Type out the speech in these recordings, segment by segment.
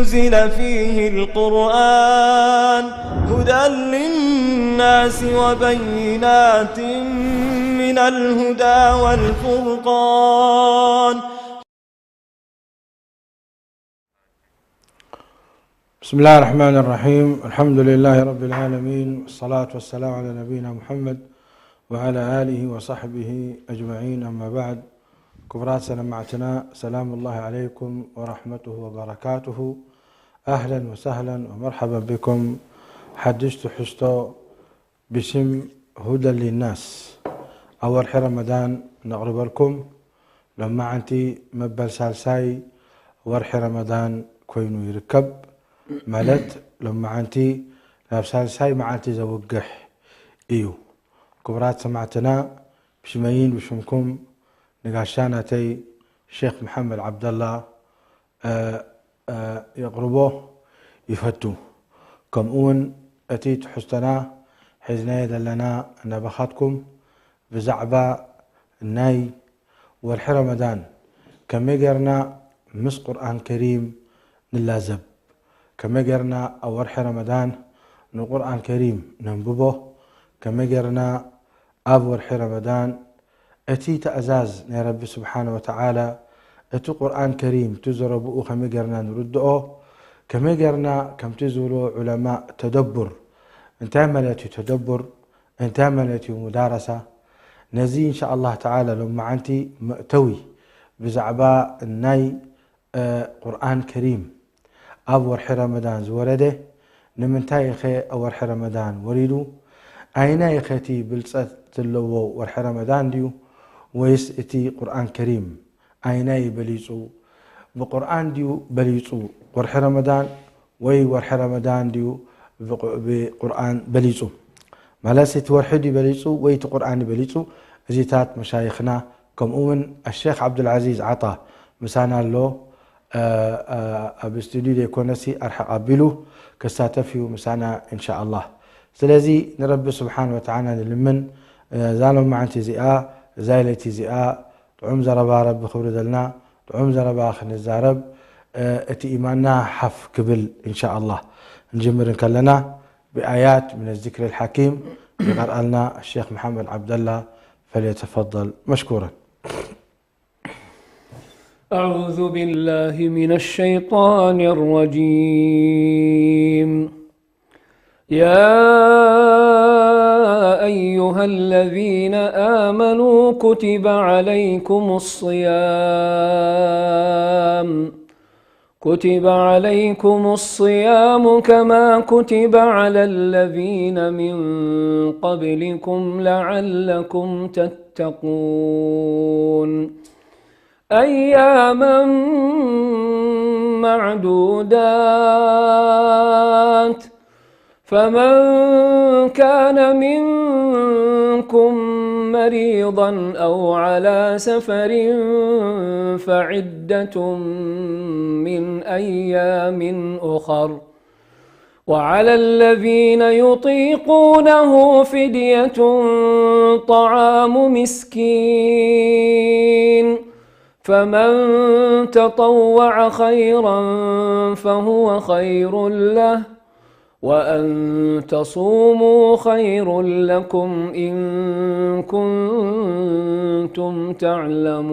أنزل فيه القرآن هدى للناس وبينات من الهدى والفرقان. بسم الله الرحمن الرحيم. الحمد لله رب العالمين، والصلاة والسلام على نبينا محمد وعلى آله وصحبه أجمعين. أما بعد، ክቡራት ሰማዕትና፣ ሰላም الله عليكم ورحمته وبركاته. أهلا وسهلا ومرحبا بكم. ሓድሽ ትሕዝቶ ብስም هدى للناس ኣብ ወርሒ ረመዳን ነቕርበልኩም። ሎማዓንቲ መበል ሳልሳይ ወርሒ ረመዳን ኮይኑ ይርከብ። ማለት ሎማዓንቲ ናብ ሳልሳይ መዓልቲ ዘውግሕ እዩ። ክቡራት ሰማዕትና፣ ብሽመይን ብሽምኩም ንጋሻ ናተይ ሼኽ መሓመድ ዓብደላ የቕርቦ ይፈቱ። ከምኡ እውን እቲ ትሕዝቶና ሒዝናዮ ዘለና ናባኻትኩም ብዛዕባ ናይ ወርሒ ረመዳን ከመይ ጌርና ምስ ቁርኣን ከሪም ንላዘብ፣ ከመይ ጌርና ኣብ ወርሒ ረመዳን ንቁርኣን ከሪም ነንብቦ፣ ከመይ ጌርና ኣብ ወርሒ ረመዳን እቲ ትእዛዝ ናይ ረቢ ስብሓነ ወተዓላ፣ እቲ ቁርኣን ከሪም፣ እቲ ዘረብኡ ከመይ ጌርና ንርድኦ፣ ከመይ ጌርና ከምቲ ዝብልዎ ዑለማእ ተደቡር፣ እንታይ ማለት እዩ ተደቡር፣ እንታይ ማለት እዩ ሙዳረሳ፣ ነዚ እንሻ ኣላህ ተዓላ ሎማዓንቲ መእተዊ ብዛዕባ ናይ ቁርኣን ከሪም ኣብ ወርሒ ረመዳን ዝወረደ፣ ንምንታይ ኸ ኣብ ወርሒ ረመዳን ወሪዱ? ኣይናይ ኸ እቲ ብልፀት ዘለዎ ወርሒ ረመዳን ድዩ ወይስ እቲ ቁርኣን ከሪም? ኣይናይ በሊፁ? ብቁርኣን ድዩ በሊፁ ወርሒ ረመዳን ወይ ወርሒ ረመዳን ድዩ ብቁ- ብቁርኣን በሊፁ? ማለት እቲ ወርሒ ድዩ በሊፁ ወይ እቲ ቁርኣን ድዩ በሊፁ? እዚታት መሻይኽና ከምኡ እውን ኣሼኽ ዓብዱልዓዚዝ ዓጣ ምሳና ኣሎ። ኣብ ስቱድዮ ዘይኮነሲ ኣርሓቕ ኣቢሉ ክሳተፍ እዩ ምሳና እንሻ ኣላህ። ስለዚ ንረቢ ስብሓን ወተዓላ ንልምን። እዛ ሎማዓንቲ እዚኣ፣ እዛ ለይቲ እዚኣ ጥዑም ዘረባ ረቢ ክብርደልና፣ ጥዑም ዘረባ ክንዛረብ፣ እቲ ኢማንና ሓፍ ክብል እንሻ ኣላህ። ንጅምር እንከለና ብኣያት ምን ዝክር ልሓኪም ይቐርኣልና ሼኽ መሓመድ ዓብደላ፣ ፈልየተፈضል መሽኩረን። أعوذ بالله من الشيطان الرجيم. يا أيها الذين آمنوا كتب عليكم الصيام كتب عليكم الصيام كما كتب على الذين من قبلكم لعلكم تتقون. أياما معدودات، فمن كان منكم مريضا أو على سفر فعدة من أيام أخر، وعلى الذين يطيقونه فدية طعام مسكين، فمن تطوع خيرا فهو خير له، وأن تصوموا خير لكم إن كنتم تعلمون.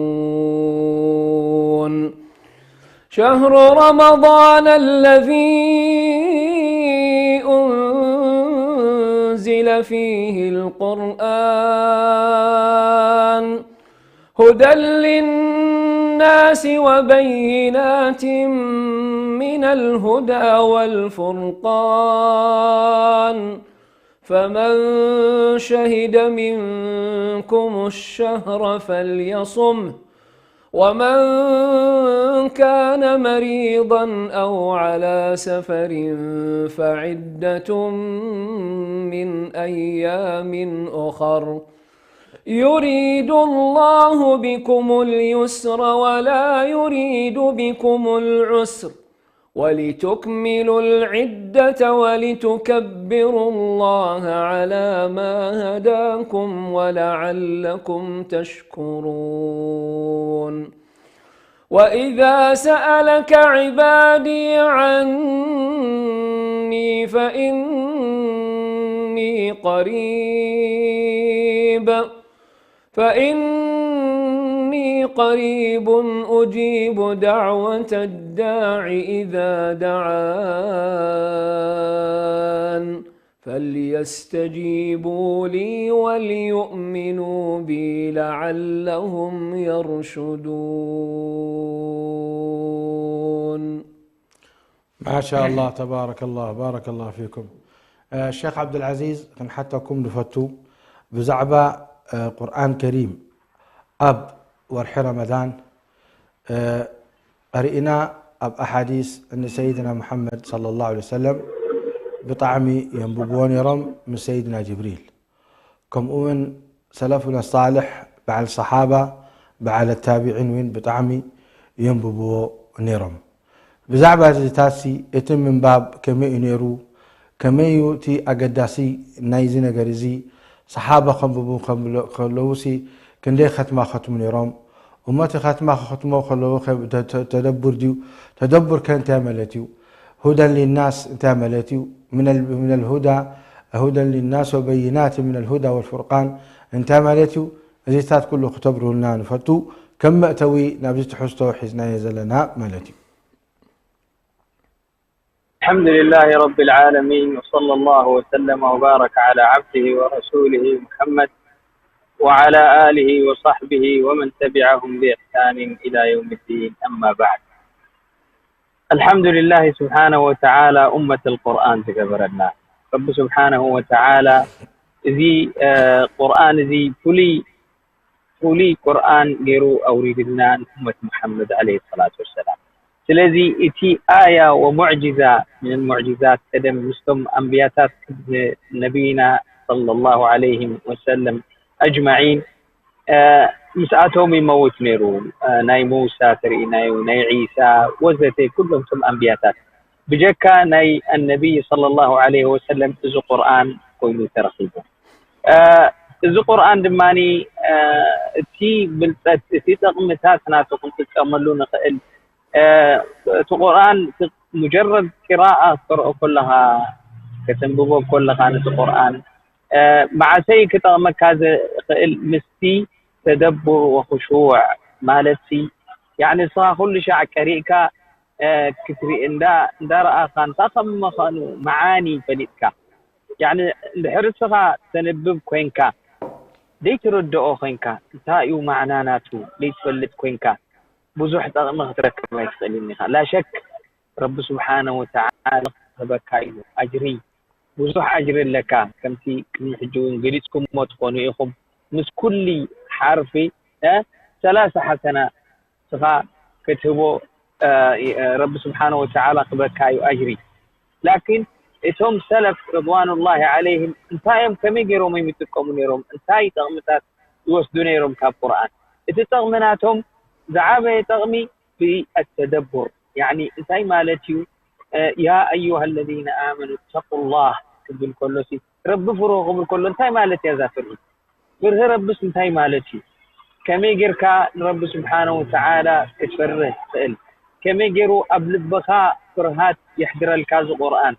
شهر رمضان الذي أنزل فيه القرآن هدى للناس وبينات من الهدى والفرقان، فمن شهد منكم الشهر فليصمه، ومن كان مريضا أو على سفر فعدة من أيام أخر، يريد الله بكم اليسر ولا يريد بكم العسر، ولتكملوا العدة ولتكبروا الله على ما هداكم ولعلكم تشكرون. وإذا سألك عبادي عني فإني قريب، فإني قريب أجيب دعوة الداع إذا دعان، فليستجيبوا لي وليؤمنوا بي لعلهم يرشدون. ማሻ ኣላህ፣ ተባረከላህ፣ ባረከላህ ፊኩም። ሸክ ዓብዱልዓዚዝ፣ ክንሓተኩም ንፈቱ ብዛዕባ ቁርኣን ከሪም ኣብ ወርሒ ረመዳን ቀሪእና ኣብ ኣሓዲስ ንሰይድና ሙሓመድ ሰለላሁ ዐለይሂ ወሰለም ብጣዕሚ የንብብዎ ነይሮም ምስ ሰይድና ጅብሪል። ከምኡ እውን ሰለፉና ሳልሕ በዓል ሰሓባ በዓል ታቢዒን እውን ብጣዕሚ የንብብዎ ነይሮም። ብዛዕባ እዚታሲ እቲ ምንባብ ከመይ እዩ ነይሩ? ከመይ እዩ እቲ ኣገዳሲ ናይዚ ነገር እዚ? ሰሓባ ከንብቡ ከለውሲ ክንደይ ኸትማ ኸትሙ ነይሮም? እሞ እቲ ኸትማ ኸትሞ ከለዉ ተደቡር ድዩ? ተደቡር ከ እንታይ ማለት እዩ? هدى للناس እንታይ ማለት እዩ? من الهدى هدى للناس وبينات من الهدى والفرقان እንታይ ማለት እዩ? እዚታት ኩሉ ክተብርሁልና ንፈቱ። ከም መእተዊ ናብዚ ትሕዝቶ ሒዝናዮ ዘለና ማለት እዩ። الحمد لله رب العالمين، وصلى الله وسلم وبارك على عبده ورسوله محمد وعلى آله وصحبه ومن تبعهم بإحسان إلى يوم الدين، أما بعد. الحمد لله سبحانه وتعالى أمة القرآن ዝገበረና ረቢ ስብሓነሁ ወተዓላ እዚ ቁርኣን እዚ ፍሉይ ፍሉይ ቁርኣን ገይሩ ኣውሪድልና ንኡመት ሙሓመድ ዓለይሂ ሰላቱ ወሰላም። ስለዚ እቲ ኣያ ወሙዕጅዛ ምን ሙዕጅዛት ቀደም ምስቶም ኣንብያታት ነቢይና ሰለላሁ ዓለይሂ ወሰለም ኣጅማዒን ምስኣቶም ይመውት ነይሩ። ናይ ሙሳ ተርእናዩ፣ ናይ ዒሳ ወዘተ ኩሎም ቶም ኣንብያታት ብጀካ ናይ ኣነቢይ ሰለላሁ ዓለይሂ ወሰለም እዚ ቁርኣን ኮይኑ ተረኺቡ። እዚ ቁርኣን ድማ እቲ ብልፀት እቲ ጠቕምታት ናቱ ክንጥቀመሉ ንኽእል። እቲ ቁርኣን ሙጀረድ ቂራኣ ክትቀርኦ ከለኻ ከተንብቦ ከለኻ ነቲ ቁርኣን መዓሰይ ክጠቕመካ ዝኽእል ምስቲ ተደቡር ወኽሹዕ ማለት ሲ ያኒ ንስኻ ኩሉ ሻዕ ቀሪእካ ክትርኢ እንዳ እንዳረኣኻ እንታይ ከም ምዃኑ መዓኒ ፈሊጥካ ያኒ እንድሕር ንስኻ ተንብብ ኮይንካ ዘይትርድኦ ኮይንካ እንታይ እዩ ማዕና ናቱ ዘይትፈልጥ ኮይንካ ብዙሕ ጠቕሚ ክትረክብ ኣይትኽእልን ኢኻ። ላሸክ ረቢ ስብሓነ ወተዓላ ክህበካ እዩ ኣጅሪ፣ ብዙሕ ኣጅሪ ኣለካ። ከምቲ ቅድሚ ሕጂ እውን ገሊጽኩምዎ ትኾኑ ኢኹም፣ ምስ ኩሊ ሓርፊ ሰላሳ ሓሰና ንስኻ ክትህቦ ረቢ ስብሓነ ወተዓላ ክህበካ እዩ ኣጅሪ። ላኪን እቶም ሰለፍ ርድዋኑላሂ ዓለይሂም እንታይ እዮም ከመይ ገይሮም እዮም ይጥቀሙ ነይሮም? እንታይ ጠቕምታት ይወስዱ ነይሮም ካብ ቁርኣን? እቲ ጠቕሚ ናቶም ዝዓበየ ጠቕሚ ብኣተደቡር ያኒ እንታይ ማለት እዩ? ያ ኣዩሃ ለዚነ ኣመኑ ተቁላህ ክብል ከሎሲ ረቢ ፍርሁ ክብል ከሎ እንታይ ማለት እያ እዛ ፍርሂ? ፍርሂ ረብስ እንታይ ማለት እዩ? ከመይ ጌርካ ንረቢ ስብሓነ ወተዓላ ክትፈርህ ትኽእል? ከመይ ገይሩ ኣብ ልብኻ ፍርሃት የሕድረልካ እዚ ቁርኣን?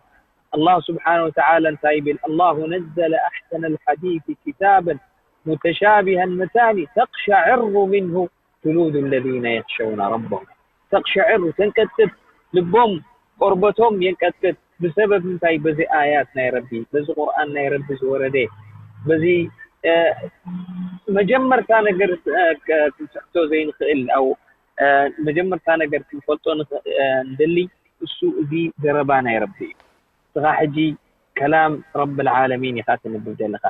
ኣላህ ስብሓነ ወተዓላ እንታይ ይብል? ኣላሁ ነዘለ ኣሕሰነ ልሓዲሲ ኪታበን ሙተሻቢሀን መታኒ ተቅሸዕሩ ምንሁ ጅሉዱ ለዚነ የኽሸውና ረቦም ተቅሸዕሩ ተንቀጥቅጥ ልቦም ቆርበቶም የንቀጥቅጥ ብሰበብ እንታይ በዚ ኣያት ናይ ረቢ በዚ ቁርኣን ናይ ረቢ ዝወረደ በዚ መጀመርታ ነገር ክንስሕቶ ዘይንኽእል ኣው መጀመርታ ነገር ክንፈልጦ ንደሊ እሱ እዚ ዘረባ ናይ ረቢ እዩ እስኻ ሕጂ ከላም ረብ ልዓለሚን ኢኻ ትንብብ ዘለኻ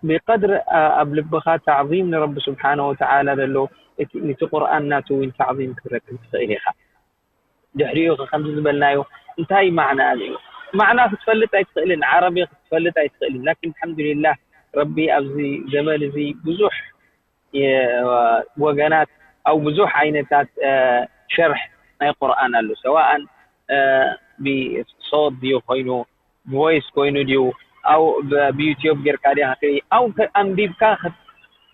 ብቀድሪ ኣብ ልብኻ ታዕዚም ንረቢ ስብሓነ ወተዓላ ዘሎ ነቲ ቁርኣን ናቱ እውን ታዕዚም ክትረክብ ትኽእል ኢኻ ድሕሪኡ ከምዚ ዝበልናዮ እንታይ ማዕና እዩ ማዕና ክትፈልጥ ኣይትኽእልን ዓረቢ ክትፈልጥ ኣይትኽእልን ላኪን ኣልሓምዱሊላህ ረቢ ኣብዚ ዘመን እዚ ብዙሕ ወገናት ኣብ ብዙሕ ዓይነታት ሸርሕ ናይ ቁርኣን ኣሎ ሰዋእን ብሶት ድዩ ኮይኑ ብቮይስ ኮይኑ ድዩ ኣው ብዩትዩብ ጌርካ ዲኻ ክርኢ ኣው ኣንቢብካ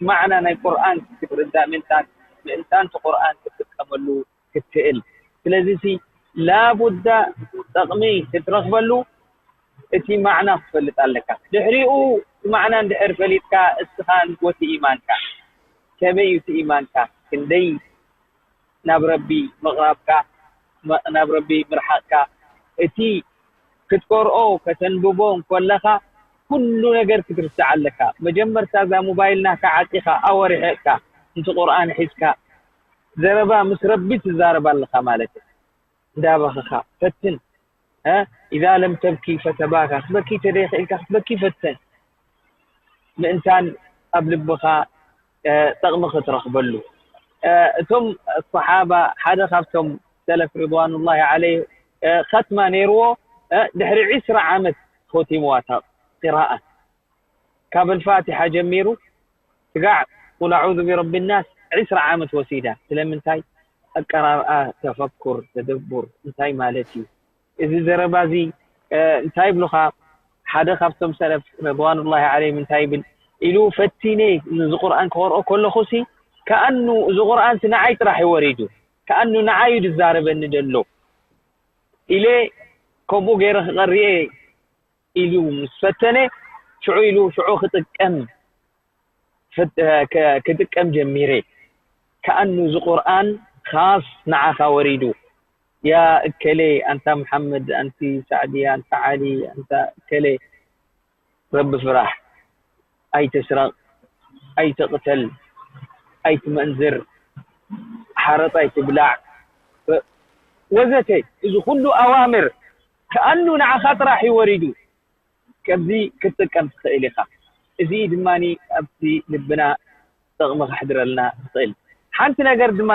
ማዕና ናይ ቁርኣን ክትርዳእ ምእንታን ምእንታን እቲ ቁርኣን ክትጥቀም ክትጥቀመሉ ክትክእል። ስለዚ ሲ ላቡዳ ጠቕሚ ክትረኽበሉ እቲ ማዕና ክትፈልጥ ኣለካ። ድሕሪኡ እቲ ማዕና እንድሕር ፈሊጥካ እስኻን ወቲ ኢማንካ ከመይ እዩ እቲ ኢማንካ? ክንደይ ናብ ረቢ ምቕራብካ፣ ናብ ረቢ ምርሓቕካ፣ እቲ ክትቀርኦ ከተንብቦ እንኮለኻ ኩሉ ነገር ክትርስዕ ኣለካ። መጀመርታ እዛ ሞባይል ናካ ዓፂኻ ኣወሪሕካ፣ እቲ ቁርኣን ሒዝካ ዘረባ ምስ ረቢ ትዛረብ ኣለኻ ማለት እዩ። እንዳበኸኻ ፈትን። እ? ኢዛ ለም ተብኪ ፈተባካ፣ ክትበኪ ተደይኽእልካ ክትበኪ ፈትን። ምእንታን ኣብ ልብኻ ጠቕሚ ክትረኽበሉ። እቶም ሰሓባ ሓደ ካብቶም ሰለፍ ርድዋኑላሂ ዓለይህ ኸትማ ነይርዎ፣ ድሕሪ ዒስራ ዓመት ኾቲምዋ እታ ቂራኣ። ካብ ኣልፋቲሓ ጀሚሩ ስጋዕ ቁል ኣዑዙ ቢረቢ ናስ ዒስራ ዓመት ወሲዳ። ስለምንታይ? ኣቀራርኣ፣ ተፈኩር፣ ተደቡር እንታይ ማለት እዩ? እዚ ዘረባ እዚ እንታይ ይብሉኻ? ሓደ ካብቶም ሰለፍ ረድዋኑላሂ ዓለይሂም እንታይ ይብል ኢሉ፣ ፈቲነ እዚ ቁርኣን ክቐርኦ ከለኹ ሲ ከኣኑ እዚ ቁርኣን ሲ ንዓይ ጥራሕ እዩ ወሪዱ፣ ከኣኑ ንዓይ እዩ ዝዛረበኒ ደሎ ኢለ ከምኡ ገይረ ክቐርየ ኢሉ ምስ ፈተነ ሽዑ ኢሉ ሽዑ ክጥቀም ክጥቀም ጀሚረ። ከኣኑ እዚ ቁርኣን ኻስ ንዓኻ ወሪዱ። ያ እከሌ፣ ኣንታ መሓመድ፣ ኣንቲ ሳዕዲ፣ ኣንታ ዓሊ፣ ኣንታ እከሌ፣ ረቢ ፍራሕ፣ ኣይትስረቕ፣ ኣይትቕተል፣ ኣይትመንዝር፣ ሓረጥ ኣይትብላዕ፣ ወዘተ። እዚ ኩሉ ኣዋምር ከኣኑ ንዓኻ ጥራሕ እዩ ወሪዱ። ከምዚ ክትጥቀም ትኽእል ኢኻ። እዚ ድማ ኣብቲ ልብና ጥቕሚ ከሕድረልና ትኽእል። ሓንቲ ነገር ድማ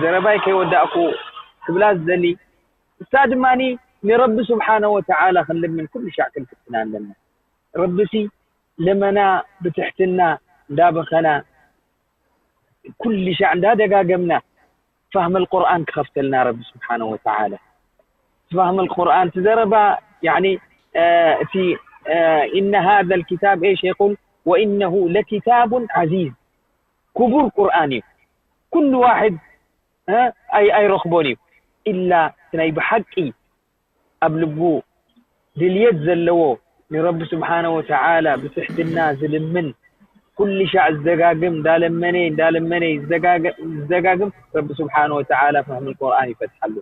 ዘረባይ ከይወዳእኩ ክብላ ዝደሊ፣ እሳ ድማ ንረቢ ስብሓነ ወተዓላ ክንልምን ኩሉ ሻዕ ክንፍትና ኣለና። ረብሲ ልመና ብትሕትና እንዳበኸና ኩሉ ሻዕ እንዳደጋገምና ፋህመል ቁርኣን ክኸፍተልና ረቢ ስብሓነ ወተዓላ። ፋህመል ቁርኣን ትዘረባ ያኒ እቲ إن هذا الكتاب إيش يقول وإنه لكتاب عزيز ክቡር ቁርኣን እዩ። ኩሉ ዋሕድ ኣይ ኣይረኽቦን እዩ ኢላ ናይ ብሓቂ ኣብ ልቡ ድልየት ዘለዎ ንረቢ ስብሓነ ወተዓላ ብትሕትና ዝልምን ኩሉ ሻዕ ዝደጋግም እንዳለመነ እንዳለመነ ዝደጋግም ረቢ ስብሓነ ወተዓላ ፈህሚ ቁርኣን ይፈትሓሉ።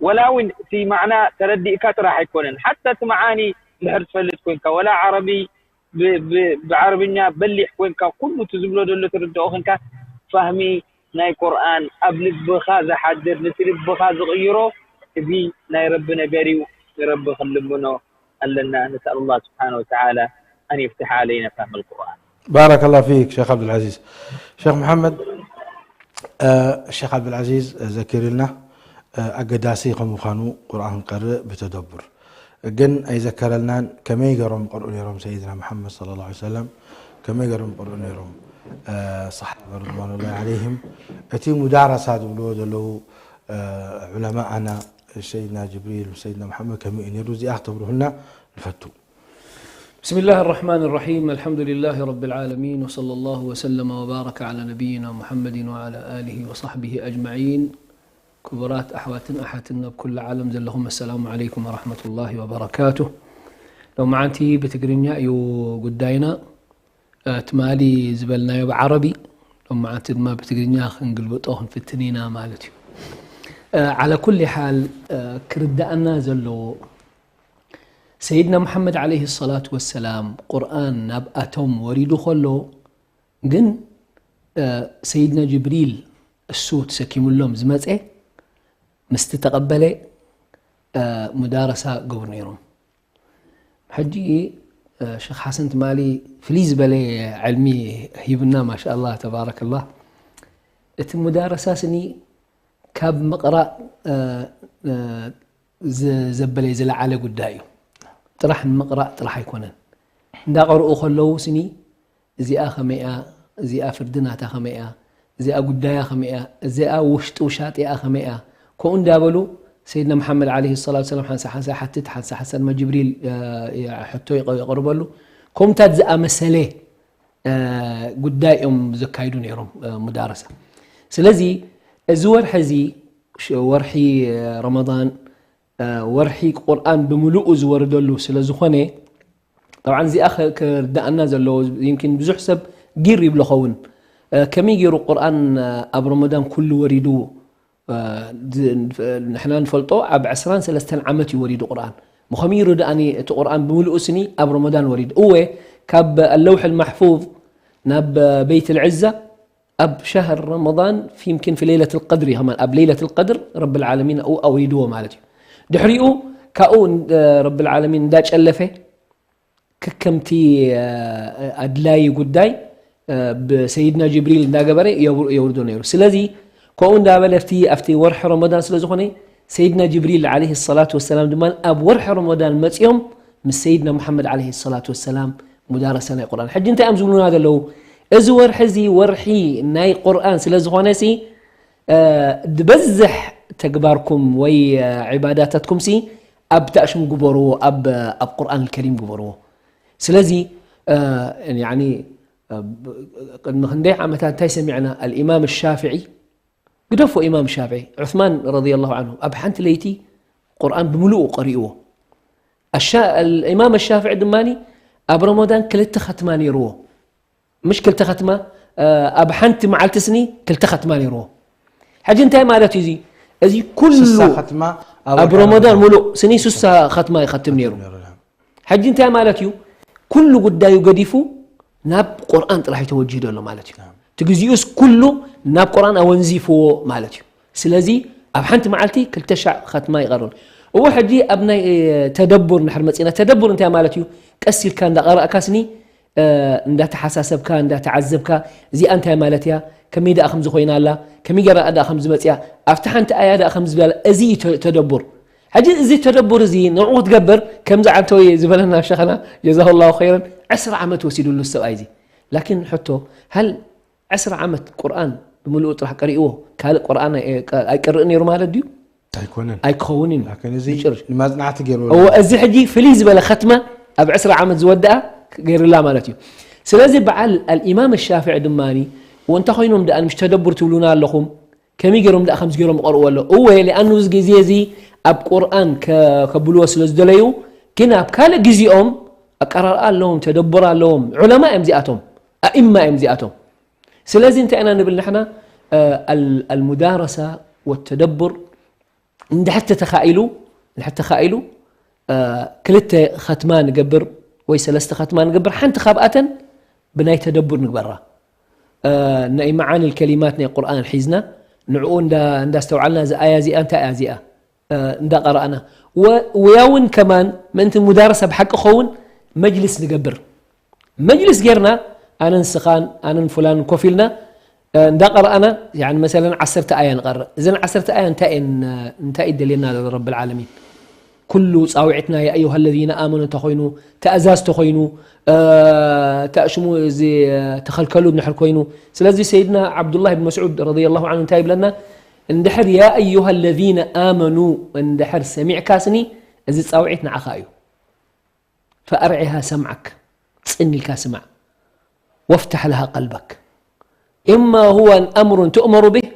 ወላ እውን እቲ ማዕና ተረዲእካ ጥራሕ ኣይኮነን ሓታ እቲ መዓኒ እንድሕር ትፈልጥ ኮንካ ወላ ዓረቢ ብዓረብኛ በሊሕ ኮንካ ኩሉ እቲ ዝብሎ ዘሎ ትርድኦ ኮንካ ፋህሚ ናይ ቁርኣን ኣብ ልብኻ ዝሓድር፣ ነቲ ልብኻ ዝቕይሮ፣ እዚ ናይ ረቢ ነገር እዩ። ንረቢ ክንልምኖ ኣለና። ነስኣል ኣላህ ስብሓነ ወተዓላ ኣን የፍትሐ ዓለይና ፋህመል ቁርኣን። ባረከላሁ ፊክ ሸኽ ዓብዱልዓዚዝ። ሸኽ መሓመድ፣ ሸኽ ዓብዱልዓዚዝ ዘኪሩልና ኣገዳሲ ከም ምዃኑ ቁርኣን ክንቀርእ ብተደቡር። ግን ኣይዘከረልናን። ከመይ ገሮም ይቐርኡ ነይሮም ሰይድና መሓመድ ሰለላሁ ዐለይሂ ወሰለም? ከመይ ገሮም ይቐርኡ ነይሮም ሰሓባ ርድዋኑላሂ ዐለይሂም? እቲ ሙዳረሳ ዝብልዎ ዘለዉ ዑለማኣና ሰይድና ጅብሪል ሰይድና መሓመድ ከመይ እዩ ነይሩ? እዚኣ ክተብርሁልና ንፈቱ። بسم الله الرحمن الرحيم الحمد لله رب العالمين وصلى الله وسلم وبارك على نبينا محمد وعلى آله وصحبه أجمعين ክቡራት ኣሕዋትን ኣሓትን ኣብ ኩሉ ዓለም ዘለኹም ኣሰላሙ ዓለይኩም ወረሕመቱላሂ ወበረካቱ። ሎማዓንቲ ብትግርኛ እዩ ጉዳይና። ትማሊ ዝበልናዮ ብዓረቢ ሎማዓንቲ ድማ ብትግርኛ ክንግልብጦ ክንፍትን ኢና ማለት እዩ። ዓላ ኩሊ ሓል ክርዳኣና ዘለዎ ሰይድና ሙሓመድ ዓለይሂ ሰላቱ ወሰላም ቁርኣን ናብኣቶም ወሪዱ ከሎ ግን ሰይድና ጅብሪል እሱ ተሰኪሙሎም ዝመፀ ምስቲ ተቐበለ ሙዳረሳ ገብሩ ነይሮም። ሕጂ ሸኽ ሓሰን ትማሊ ፍልይ ዝበለ ዕልሚ ሂብና ማሻኣላህ ተባረከላህ። እቲ ሙዳረሳ ስኒ ካብ ምቕራእ ዘበለ ዝለዓለ ጉዳይ እዩ። ጥራሕ ንምቕራእ ጥራሕ ኣይኮነን። እንዳቐርኡ ከለዉ ስኒ እዚኣ ከመይ እያ፣ እዚኣ ፍርዲ ናታ ከመይ እያ፣ እዚኣ ጉዳያ ከመይ እያ፣ እዚኣ ውሽጢ ውሻጢኣ ከመይ እያ፣ ከምኡ እንዳበሉ ሰይድና መሓመድ ዓለይሂ ሰላቱ ወሰላም ሓንሳ ሓንሳ ይሓትት፣ ሓንሳ ሓንሳ ድማ ጅብሪል ሕቶ የቕርበሉ። ከምኡታት ዝኣመሰለ ጉዳይ እዮም ዘካይዱ ነይሮም ሙዳረሳ። ስለዚ እዚ ወርሒ እዚ፣ ሽ-፣ ወርሒ ረመዳን፣ እ፣ ወርሒ ቁርኣን ብምሉኡ ዝወርደሉ ስለ ዝኾነ፣ ጠብዓን እዚኣ ከ-፣ ክርዳእና ዘለዎ፣ ይምኪን ብዙሕ ሰብ ጊር ይብሎ ኸውን። እ፣ ከመይ ገይሩ ቁርኣን፣ እ፣ ኣብ ረመዳን ኩሉ ወሪዱ? እ፣ ዝ-፣ ንሕና ንፈልጦ ኣብ ዕስራን ሰለስተን ዓመት እዩ ወሪዱ ቁርኣን። ብኸመይ ገይሩ ደኣኒ እቲ ቁርኣን ብምሉኡ ስኒ ኣብ ረመዳን ወሪዱ? እወ፣ ካብ ኣለውሕ ልማሕፉዝ ናብ ቤት ልዕዛ ኣብ ሸህር ረመዳን፣ ፊ-፣ ይምኪን ፊ ለይለት ልቀድር እዩ፣ ከማን ኣብ ለይለት ልቀድር ረብል ዓለሚን ኣብኡ ኣውሪድዎ ማለት እዩ። ድሕሪኡ ካብኡ ን-፣ ረብል ዓለሚን እንዳጨለፈ ከከምቲ፣ እ፣ ኣድላዪ ጉዳይ፣ እ፣ ብሰይድና ጅብሪል እንዳገበረ የውር-፣ የውርዶ ነይሩ። ስለዚ ከምኡ እንዳበለ ኣብቲ፣ ኣብቲ ወርሒ ረመዳን ስለ ዝኾነ ሰይድና ጅብሪል ዓለይሂ ሰላቱ ወሰላም ድማ ኣብ ወርሒ ረመዳን መጺኦም ምስ ሰይድና ሙሓመድ ዓለይሂ ሰላቱ ወሰላም ሙዳረሰ ናይ ቁርኣን። ሕጂ እንታይ እዮም ዝብሉና ዘለዉ? እዚ ወርሒ እዚ ወርሒ ናይ ቁርኣን ስለ ዝኾነ ሲ፣ እ፣ ዝበዝሕ ተግባርኩም ወይ፣ እ፣ ዒባዳታትኩም ሲ ኣብ ታእሽም ግበርዎ፣ ኣብ፣ ኣብ ቁርኣን ከሪም ግበርዎ። ስለዚ፣ እ፣ ያኒ፣ እ፣ ቅድሚ ክንደይ ዓመታት እንታይ ሰሚዕና? ኣልኢማም ሻፍዒ፣ ግደፎ ኢማም ሻፍዒ፣ ዑስማን ረዲየላሁ ዓንሁ ኣብ ሓንቲ ለይቲ ቁርኣን ብምሉኡ ቀሪእዎ። ኣሻ-፣ ኣልኢማም ሻፍዒ ድማ ኣብ ረመዳን ክልተ ኸትማ ነይርዎ። ምሽ ክልተ ኸትማ፣ እ፣ ኣብ ሓንቲ መዓልቲ ስኒ ክልተ ኸትማ ነይርዎ። ሕጂ እንታይ ማለት እዩ እዚ? እዚ ኩሉ ሱሳ ኸትማ ኣብ ኣብ ወርሒ ረመዳን ረመዳን። ሙሉእ ስኒ ሱሳ ኸትማ ይኸትም ነይሩ። ነይሩ፣ ናም። ሕጂ እንታይ ማለት እዩ? ኩሉ ጉዳዩ ገዲፉ ናብ ቁርኣን ጥራሕ እዩ ተወጂሁ ዘሎ ማለት እዩ። ናም። እቲ ግዜኡስ ኩሉ ናብ ቁርኣን ኣወንዚፍዎ ማለት እዩ። ስለዚ ኣብ ሓንቲ መዓልቲ ክልተ ሻዕ ኸትማ ይቐርብ። እዎ፣ ሕጂ ኣብ ናይ፣ እ፣ ተደቡር እንድሕር መጺና፣ ተደቡር እንታይ ማለት እዩ? ቀስ ኢልካ እንዳቐረእካ ስኒ፣ እ፣ እንዳተሓሳሰብካ፣ እንዳተዓዘብካ፣ እዚኣ እንታይ ማለት እያ? ከመይ ደኣ ከምዚ ኮይና ኣላ? ከመይ ገይራ ደኣ ከምዚ መጽያ? ኣብቲ ሓንቲ ኣያ ደኣ ከምዚ በላ? እዚ እዩ ተ-፣ ተደቡር። ሕጂ እዚ ተደቡር እዚ ንዕኡ ክትገብር፣ ከምዚ ዓንተወይ ዝበለና ሸኸና፣ ጀዛሁላሁ ኸይረን፣ ዕስራ ዓመት ወሲዱሉ ሰብኣይ እዚ። ላኪን ሕቶ፣ ሃል ዕስራ ዓመት ቁርኣን ብምልኡ ጥራሕ ቀሪእዎ፣ ካልእ ቁርኣን ኣይ-፣ ኣይቀርእ ነይሩ ማለት ድዩ? ኣይኮነን። ኣይክኸውን እዩ። ላኪን እዚ ብጭር-፣ ንመጽናዕቲ ገይርዎ እዎ፣ ኣሎ። እዚ ሕጂ ፍልይ ዝበለ ኸትማ ኣብ ዕስራ ዓመት ዝወድኣ ገይርላ ማለት እዩ። ስለዚ በዓል ኣልኢማም ሻፍዒ ድማ፣ "እዎ፣ እንታይ ኮይኖም ደኣ ምሽ ተደቡር ትብሉና ኣለኹም? ከመይ ገይሮም ደኣ ከምዚ ገይሮም ይቐርእዎ ኣለዉ?" እወ፣ ሊኣኑ እዚ ግዜ እዚ ኣብ ቁርኣን ከ-፣ ከብልዎ ስለ ዝደለዩ፣ ግን ኣብ ካልእ ግዜኦም ኣቀራርኣ ኣለዎም፣ ተደቡር ኣለዎም። ዑለማ እዮም እዚኣቶም፣ ኣኢማ እዮም እዚኣቶም። ስለዚ እንታይ ኢና ንብል ንሕና? እ፣ ኣል-፣ ኣልሙዳረሳ ወተደቡር እንድሕር ተተኻኢሉ፣ እንድሕር ተኻኢሉ፣ እ፣ ክልተ ኸትማ ንገብር ወይ ሰለስተ ኸትማ ንገብር፣ ሓንቲ ካብኣተን ብናይ ተደቡር ንግበራ። እ፣ ናይ መዓኒ ከሊማት ናይ ቁርኣን ሒዝና፣ ንዕኡ እንዳ-፣ እንዳስተውዓልና፣ እዚ ኣያ እዚኣ እንታይ እያ እዚኣ? እ፣ እንዳቐረኣና። ወ-፣ ወያውን ከማን ምእንቲ ሙዳረሳ ብሓቂ ኸውን መጅልስ ንገብር። መጅልስ ጌርና፣ ኣነን ስኻን፣ ኣነን ፉላን ኮፍ ኢልና፣ እ፣ እንዳቐረኣና፣ ያኒ መሰለን ዓሰርተ ኣያ ንቐርእ። እዘን ዓሰርተ ኣያ እንታይ እየን፣ እ፣ እንታይ እዩ ደልየና ዘሎ ረብል ዓለሚን? ኩሉ ጻውዒትና፣ ያ ኣዩሃ ለዚነ ኣመኑ እንተኾይኑ፣ ተእዛዝ ተኾይኑ፣ እ፣ ተእሽሙ እዚ፣ እ፣ ተኸልከሉ እንድሕር ኮይኑ። ስለዚ ሰይድና ዓብዱላህ ብን መስዑድ ረዲየላሁ ዓንሁ እንታይ ይብለና? እንድሕር ያ ኣዩሃ ለዚነ ኣመኑ እንድሕር ሰሚዕካ ስኒ፣ እዚ ጻውዒት ንዓኻ እዩ። ፈኣርዒሃ ሰምዓክ፣ ጽን ኢልካ ስማዕ። ወፍታሕ ለሃ ቀልበክ። እማ ሁወ ኣምሩን ትእመሩ ብህ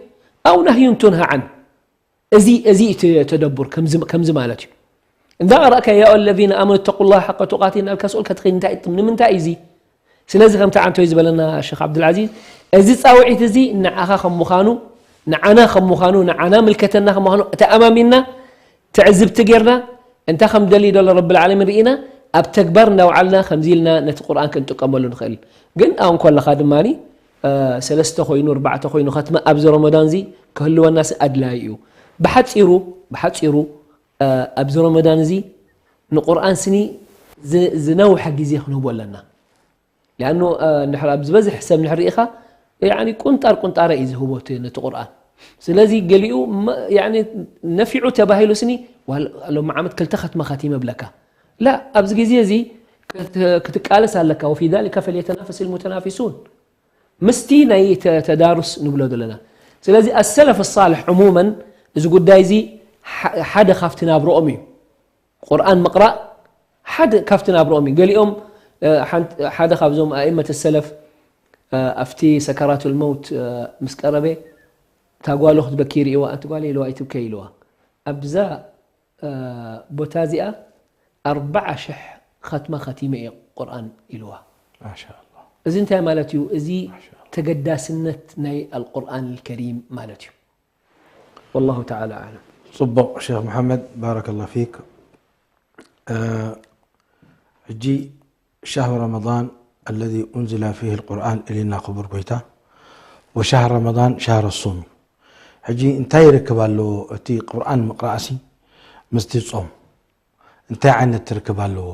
ኣው ናህዩን ቱንሃ ዓን። እዚ፣ እዚ እቲ ተደቡር ከምዚ፣ ከምዚ ማለት እዩ። እንዳ ቀረእካ፣ ያ ኣዩሃ ለዚነ ኣመኑ ተቁላህ ሓቀ ቱቃቲ እናልካ ስኡል ከትኸይድ እንታይ፣ ንምንታይ እዩ እዚ? ስለዚ ከምቲ ዓንቶይ ዝበለና ሸኽ ዓብዱልዓዚዝ፣ እዚ ጻውዒት እዚ ንዓኻ ከም ምዃኑ፣ ንዓና ከም ምዃኑ፣ ንዓና ምልከተና ከም ምዃኑ ተኣማሚንና፣ ትዕዝብቲ ጌርና፣ እንታይ ከም ደልዩ ዘሎ ረብል ዓለሚን ርኢና፣ ኣብ ተግባር እንዳውዓልና ከምዚ ኢልና ነቲ ቁርኣን ክንጥቀመሉ ንኽእል። ግን ኣብኡ ከለኻ ድማኒ፣ እ፣ ሰለስተ ኮይኑ፣ ኣርባዕተ ኮይኑ ኸትማ ኣብዚ ረመዳን እዚ ክህልወናስ ኣድላዪ እዩ። ብሓጺሩ፣ ብሓጺሩ፣ እ፣ ኣብዚ ረመዳን እዚ ንቁርኣን ስኒ ዝ-፣ ዝነውሐ ግዜ ክንህቦ ኣለና። ሊኣኑ፣ እ፣ እንድሕር ኣብ ዝበዝሕ ሰብ እንድሕር ርኢኻ፣ ያኒ ቁንጣር ቁንጣረ እዩ ዝህቦ እቲ፣ ነቲ ቁርኣን። ስለዚ ገሊኡ መ-፣ ያኒ ነፊዑ ተባሂሉ ስኒ፣ ዋል-፣ ሎሚ ዓመት ክልተ ኸትማ ኸቲመ እብለካ። ላ፣ ኣብዚ ግዜ እዚ ክት-፣ ክትቃለስ ኣለካ። ወፊ ዛሊከ ፈልየተናፈስ ልሙተናፊሱን። ምስቲ ናይ ተ-፣ ተዳሩስ ንብሎ ዘለና። ስለዚ ኣሰለፍ ሳልሕ ዕሙመን እዚ ጉዳይ እዚ ሓ-፣ ሓደ ካብቲ ናብርኦም እዩ። ቁርኣን ምቕራእ ሓደ ካብቲ ናብርኦም እዩ። ገሊኦም፣ እ፣ ሓንቲ፣ ሓደ ካብዞም ኣእመት ሰለፍ፣ እ፣ ኣብቲ ሰከራቱል መውት፣ እ፣ ምስ ቀረበ፣ እታ ጓሉ ክትበኪ ይርእይዋ፣ ኣንቲ ጓለይ ኢልዋ ኣይትብከይ ኢልዋ። ኣብዛ እ፣ ቦታ እዚኣ ኣርብዓ ሽሕ ኸትማ ኸቲመ እየ ቁርኣን ኢልዋ። ማሻኣላህ። እዚ እንታይ ማለት እዩ? እዚ ማሻኣላህ። ተገዳስነት ናይ ኣልቁርኣን ከሪም ማለት እዩ። ወላሁ ተዓላ ኣዕለም። ጽቡቕ ሸኽ መሓመድ፣ ባረከላሁ ፊክ። እ፣ ሕጂ ሻህሩ ረመዳን አለዚ ኡንዚለ ፊህ ልቁርኣን ኢልና ክቡር ጎይታ፣ ወሻህር ረመዳን ሻህር ሱም እዩ። ሕጂ እንታይ ርክብ ኣለዎ እቲ ቁርኣን ምቕራእሲ ምስቲ ጾም? እንታይ ዓይነት ርክብ ኣለዎ?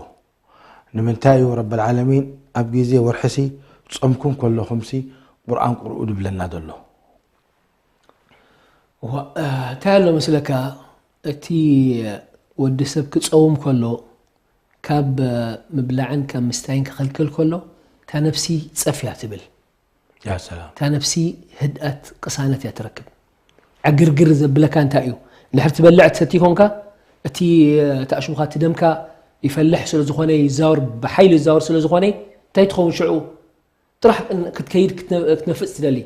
ንምንታይ እዩ ረብል ዓለሚን ኣብ ግዜ ወርሒሲ ጾምኩም ከለኹምሲ ቁርኣን ቅርኡ ድብለና ዘሎ? ዋ፣ እ፣ እንታይ ኣሎ መስለካ፣ እቲ ወዲ ሰብ ክጸውም ከሎ፣ ካብ፣ እ፣ ምብላዕን ካብ ምስታይን ክኸልከል ከሎ፣ እታ ነፍሲ ጸፍ እያ ትብል። ያ ሰላም። እታ ነፍሲ ህድኣት ቅሳነት እያ ትረክብ። ዕግርግር ዘብለካ እንታይ እዩ? እንድሕር ትበልዕ ትሰቲ ኮንካ፣ እቲ፣ እ፣ እቲ ኣሽሙኻ፣ እቲ ደምካ ይፈልሕ ስለ ዝኾነ፣ ይዛወር፣ ብሓይሊ ይዛወር ስለ ዝኾነ፣ እንታይ ትኸውን ሽዑ? ጥራሕ ክትከይድ ክትነ-፣ ክትነፍጽ ትደሊ።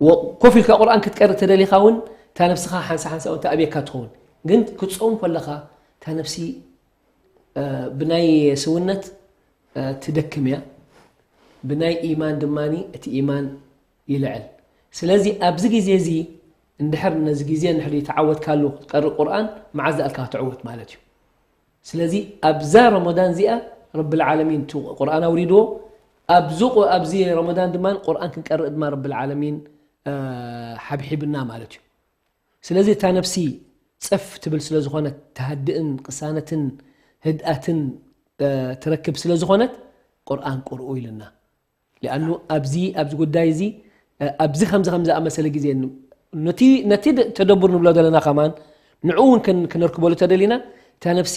ወ-፣ ኮፍ ኢልካ ቁርኣን ክትቀርእ ተደሊኻ እውን፣ እታ ነፍስኻ ሓንሳ ሓንሳ እውን ትኣብየካ ትኸውን። ግን ክትጾም ከለኻ፣ እታ ነፍሲ፣ እ፣ ብናይ ስውነት፣ እ፣ ትደክም እያ። ብናይ ኢማን ድማ እቲ ኢማን ይልዕል። ስለዚ ኣብዚ ግዜ እዚ እንድሕር ነዚ ግዜ እንድሕር ተዓወትካሉ ክትቀርእ ቁርኣን፣ መዓዝ ደኣልካ ክትዕወት ማለት እዩ። ስለዚ ኣብዛ ረመዳን እዚኣ ረብል ዓለሚን እቲ ቁርኣን ኣውሪድዎ፣ ኣብዚ ቁ-፣ ኣብዚ ረመዳን ድማ ቁርኣን ክንቀርእ ድማ ረብል ዓለሚን፣ እ፣ ሓብሒብና ማለት እዩ። ስለዚ እታ ነፍሲ ጸፍ ትብል ስለ ዝኾነት፣ ትሃድእን ቅሳነትን ህድኣትን፣ እ፣ ትረክብ ስለ ዝኾነት፣ ቁርኣን ቅርኡ ኢልና። ሊኣኑ ኣብዚ፣ ኣብዚ ጉዳይ እዚ፣ እ፣ ኣብዚ ከምዚ፣ ከም ዝኣመሰለ ግዜ ን-፣ ነቲ፣ ነቲ ድ-፣ ተደቡር ንብሎ ዘለና ከማን ንዕኡ እውን ክን-፣ ክነርክበሉ ተደሊና፣ እታ ነፍሲ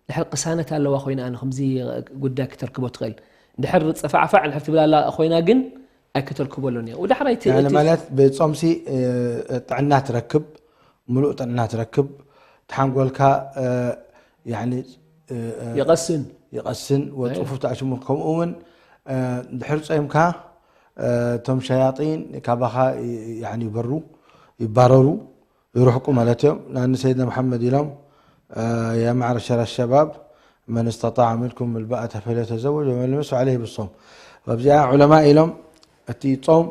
ድሕር ቅሳነት ኣለዋ ኮይና፣ ኣነ ከምዚ ጉዳይ ክተርክቦ ትኽእል። እንድሕር ጸፋዕፋዕ እንድሕር ትብል ኣላ ኮይና ግን ኣይክተርክበሉን እያ። ወዳሕራይ እቲ፣ ያኒ እቲ ማለት ብጾምሲ፣ እ፣ ጥዕና ትረክብ፣ ምሉእ ጥዕና ትረክብ፣ ተሓንጎልካ፣ እ፣ ያኒ፣ እ፣ እ፣ ይቐስን። ይቐስን፣ ወጽፉፍ ኣይወ። ተኣሽሙ። ከምኡ እውን፣ እ፣ ድሕር ጾምካ፣ እ፣ እቶም ሸያጢን ካባኻ ይ-፣ ያኒ ይበሩ፣ ይባረሩ፣ ይርሕቁ ማለት እዮም። ንኣን ሰይድና መሓመድ ኢሎም፣ እ፣ ያ መዕሸረ ሸባብ መን እስተጣዐ ሚንኩም ልባኣተ ፈልየተዘወጅ ወመን ለም የስተጢዕ ፈዐለይሂ ብሶም። ኣብዚኣ ዑለማ ኢሎም፣ እቲ ጾም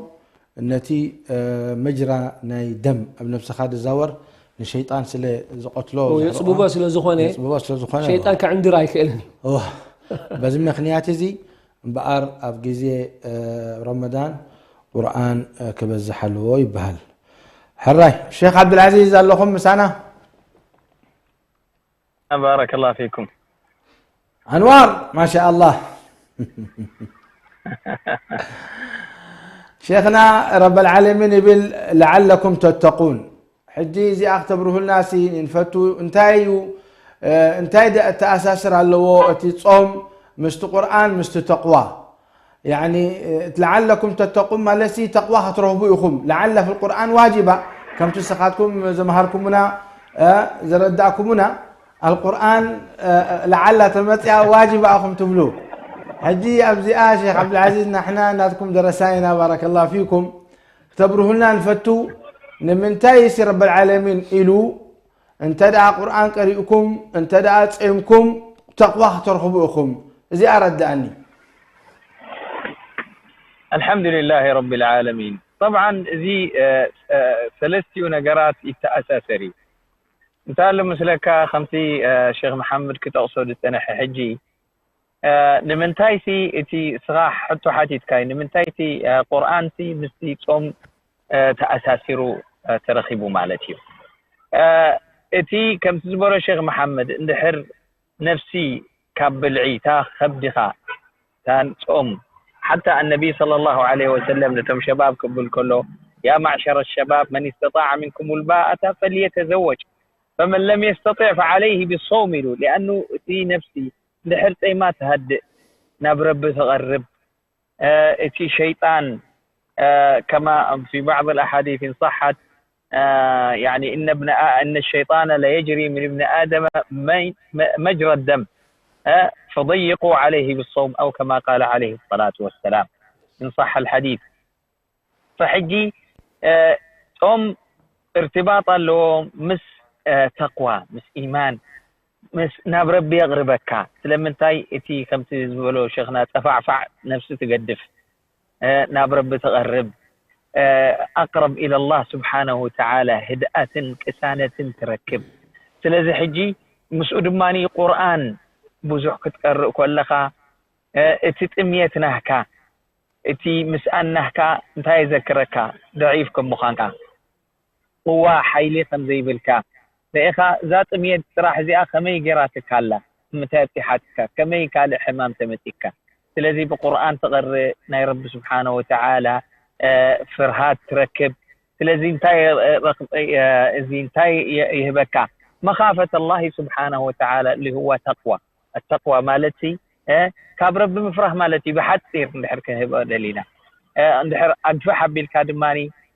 ነቲ፣ እ፣ መጅራ ናይ ደም ኣብ ነብስኻ ዝዛወር ንሸይጣን ስለ ዝቐትሎ፣ ኦ፣ ዘሕርቖ፣ የጽብቦ ስለ ዝኾነ፣ የጽብቦ ስለ ዝኾነ፣ ሸይጣን ከዕንድር ኣይክእልን እዩ። ኦ፣ በዚ ምኽንያት እዚ እምበኣር ኣብ ግዜ፣ እ፣ ረመዳን ቁርኣን፣ እ፣ ክበዝሕ ኣለዎ ይበሃል። ሕራይ፣ ሼኽ ዓብዱልዓዚዝ ኣለኹም ምሳና? ባረከላሁ ፊኩም። ኣንዋር፣ ማሻኣላህ። ሼኽና ረበል ዓለሚን ይብል፣ ለዓለኩም ተተቁን። ሕጂ እዚኣ ክተብርሁልና ሲ ንፈቱ፣ እንታይ እዩ፣ እ፣ እንታይ ደ-፣ ተኣሳስር ኣለዎ እቲ ጾም ምስቲ ቁርኣን፣ ምስቲ ተቅዋ? ያኒ፣ እ፣ ለዓለኩም ተተቁን ማለት ሲ ተቅዋ ክትረኽቡ ኢኹም። ለዓለ ፊል ቁርኣን ዋጅባ፣ ከምቲ ንስኻትኩም ዘምሃርኩሙና፣ እ፣ ዘረዳእኩሙና፣ ኣልቁርኣን፣ እ፣ ለዓላ ተመጽያ ዋጅባ ኢኹም ትብሉ። ሕጂ ኣብዚኣ ሼኽ ዓብዱልዓዚዝ፣ ናሕና ናትኩም ደረሳ ኢና፣ ባረከላሁ ፊኩም። ክተብርሁልና ንፈቱ፣ ንምንታይ ሲ ረበል ዓለሚን ኢሉ፣ እንተ ደኣ ቁርኣን ቀሪእኩም፣ እንተ ደኣ ጸይምኩም፣ ተቅዋ ክተርኽቡ ኢኹም። እዚኣ ረድኣኒ። ኣልሓምዱሊላሂ ረቢል ዓለሚን። ጠብዓን እዚ፣ እ፣ እ፣ ሰለስቲኡ ነገራት ይተኣሳሰር እዩ። እንታይ ኣሎ ምስለካ፣ ከምቲ፣ እ፣ ሼኽ መሓመድ ክጠቕሶ ዝጸንሐ ሕጂ፣ እ፣ ንምንታይሲ እቲ ስኻ ሕቶ ሓቲትካይ፣ ንምንታይሲ፣ እ፣ ቁርኣንሲ ምስቲ ጾም፣ እ፣ ተኣሳሲሩ፣ እ፣ ተረኺቡ ማለት እዩ። እ፣ እቲ ከምቲ ዝበሎ ሼኽ መሓመድ፣ እንድሕር ነፍሲ ካብ ብልዒ፣ እታ ከብድኻ፣ እታ ጾም፣ ሓታ ኣነቢ ሰለላሁ ዐለይሂ ወሰለም ነቶም ሸባብ ክብል ከሎ፣ ያ ማዕሸረ ሸባብ መን እስተጣዐ ሚንኩሙል ባኣተ ፈልየተዘወጅ፣ ፈመን ለም የስተጢዕ ፈዐለይሂ ቢሶም ኢሉ። ሊኣኑ እቲ ነፍሲ እንድሕር ጸይማ ትሃድእ፣ ናብ ረቢ ትቐርብ። እ፣ እቲ ሸይጣን፣ እ፣ ከማ ፊ ባዕድ ኣልኣሓዲስ ኢን ሰሐት፣ እ፣ ያኒ፣ እነ ብነ አ-፣ እነ ሸይጣነ ለየጅሪ ምን እብኒ ኣደመ መይ-፣ መ-፣ መጅረ ደም፣ እ፣ ፈضይቁ ዐለይሂ ብሶም፣ ኣው ከማ ቃለ ዐለይሂ ሰላቱ ወሰላም፣ ኢን ሰሐ ኣልሐዲስ። ፈሕጂ፣ እ፣ ጾም ارتباط ኣለዎ ምስ ተቅዋ፣ ምስ ኢማን፣ ምስ ናብ ረቢ የቕርበካ። ስለምንታይ? እቲ ከምቲ ዝበሎ ሸኽና፣ ጸፋዕፋዕ ነፍሲ ትገድፍ፣ ናብ ረቢ ትቐርብ፣ ኣቅረብ ኢለላህ ስብሓነሁ ወተዓላ ህድኣትን ቅሳነትን ትረክብ። ስለዚ ሕጂ ምስኡ ድማ ቁርኣን ብዙሕ ክትቀርእ ከለኻ፣ እቲ ጥምየት ናህካ፣ እቲ ምስኣን ናህካ እንታይ የዘክረካ? ደዒፍ ከም ምዃንካ፣ ቅዋ፣ ሓይሊ ከም ዘይብልካ ርኢኻ፣ እዛ ጥምየት ጥራሕ እዚኣ ከመይ ጌራትካ ኣላ? ምንታይ ኣብጺሓትካ? ከመይ ካልእ ሕማም ተመጺካ? ስለዚ ብቁርኣን ትቐርእ፣ ናይ ረቢ ስብሓነ ወተዓላ ፍርሃት ትረክብ። ስለዚ እንታይ እዚ እንታይ ይህበካ? መኻፈት ኣላሂ ስብሓነ ወተዓላ اللي هو ተቅዋ። ኣተቅዋ ማለት ሲ ካብ ረቢ ምፍራህ ማለት እዩ። ብሓፂር እንድሕር ክንህበ ደሊና፣ እንድሕር ኣግፍሕ ኣቢልካ ድማ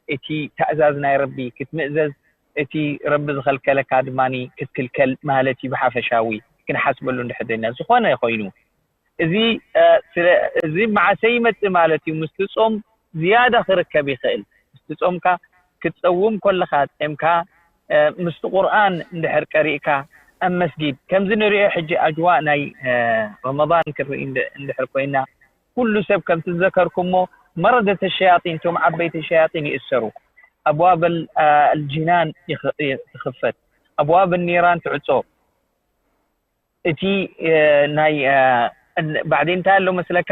እቲ ታእዛዝ ናይ ረቢ ክትምእዘዝ፣ እቲ ረቢ ዝኸልከለካ ድማ ክትክልከል ማለት እዩ። ብሓፈሻዊ ክንሓስበሉ እንድሕር ደሊና፣ ዝኾነ ኮይኑ እዚ እዚ መዓሰ ይመፅእ ማለት እዩ። ምስቲ ፆም ዝያዳ ክርከብ ይኽእል። ምስቲ ፆምካ ክትፀውም ከለኻ ፂምካ ምስቲ ቁርኣን እንድሕር ቀሪእካ ኣብ መስጊድ ከምዚ ንሪኦ ሕጂ ኣጅዋእ ናይ ረመዳን ክንርኢ እንድሕር ኮይና፣ ኩሉ ሰብ ከምቲ ዝዘከርኩሞ መረደተ ሸያጢን፣ እቶም ዓበይቲ ሸያጢን ይእሰሩ። ኣብዋብ ኣልጅናን ትኽፈት፣ ኣብዋብ ኒራን ትዕጾ። እቲ ናይ ባዕዲ እንታይ ኣሎ መስለካ?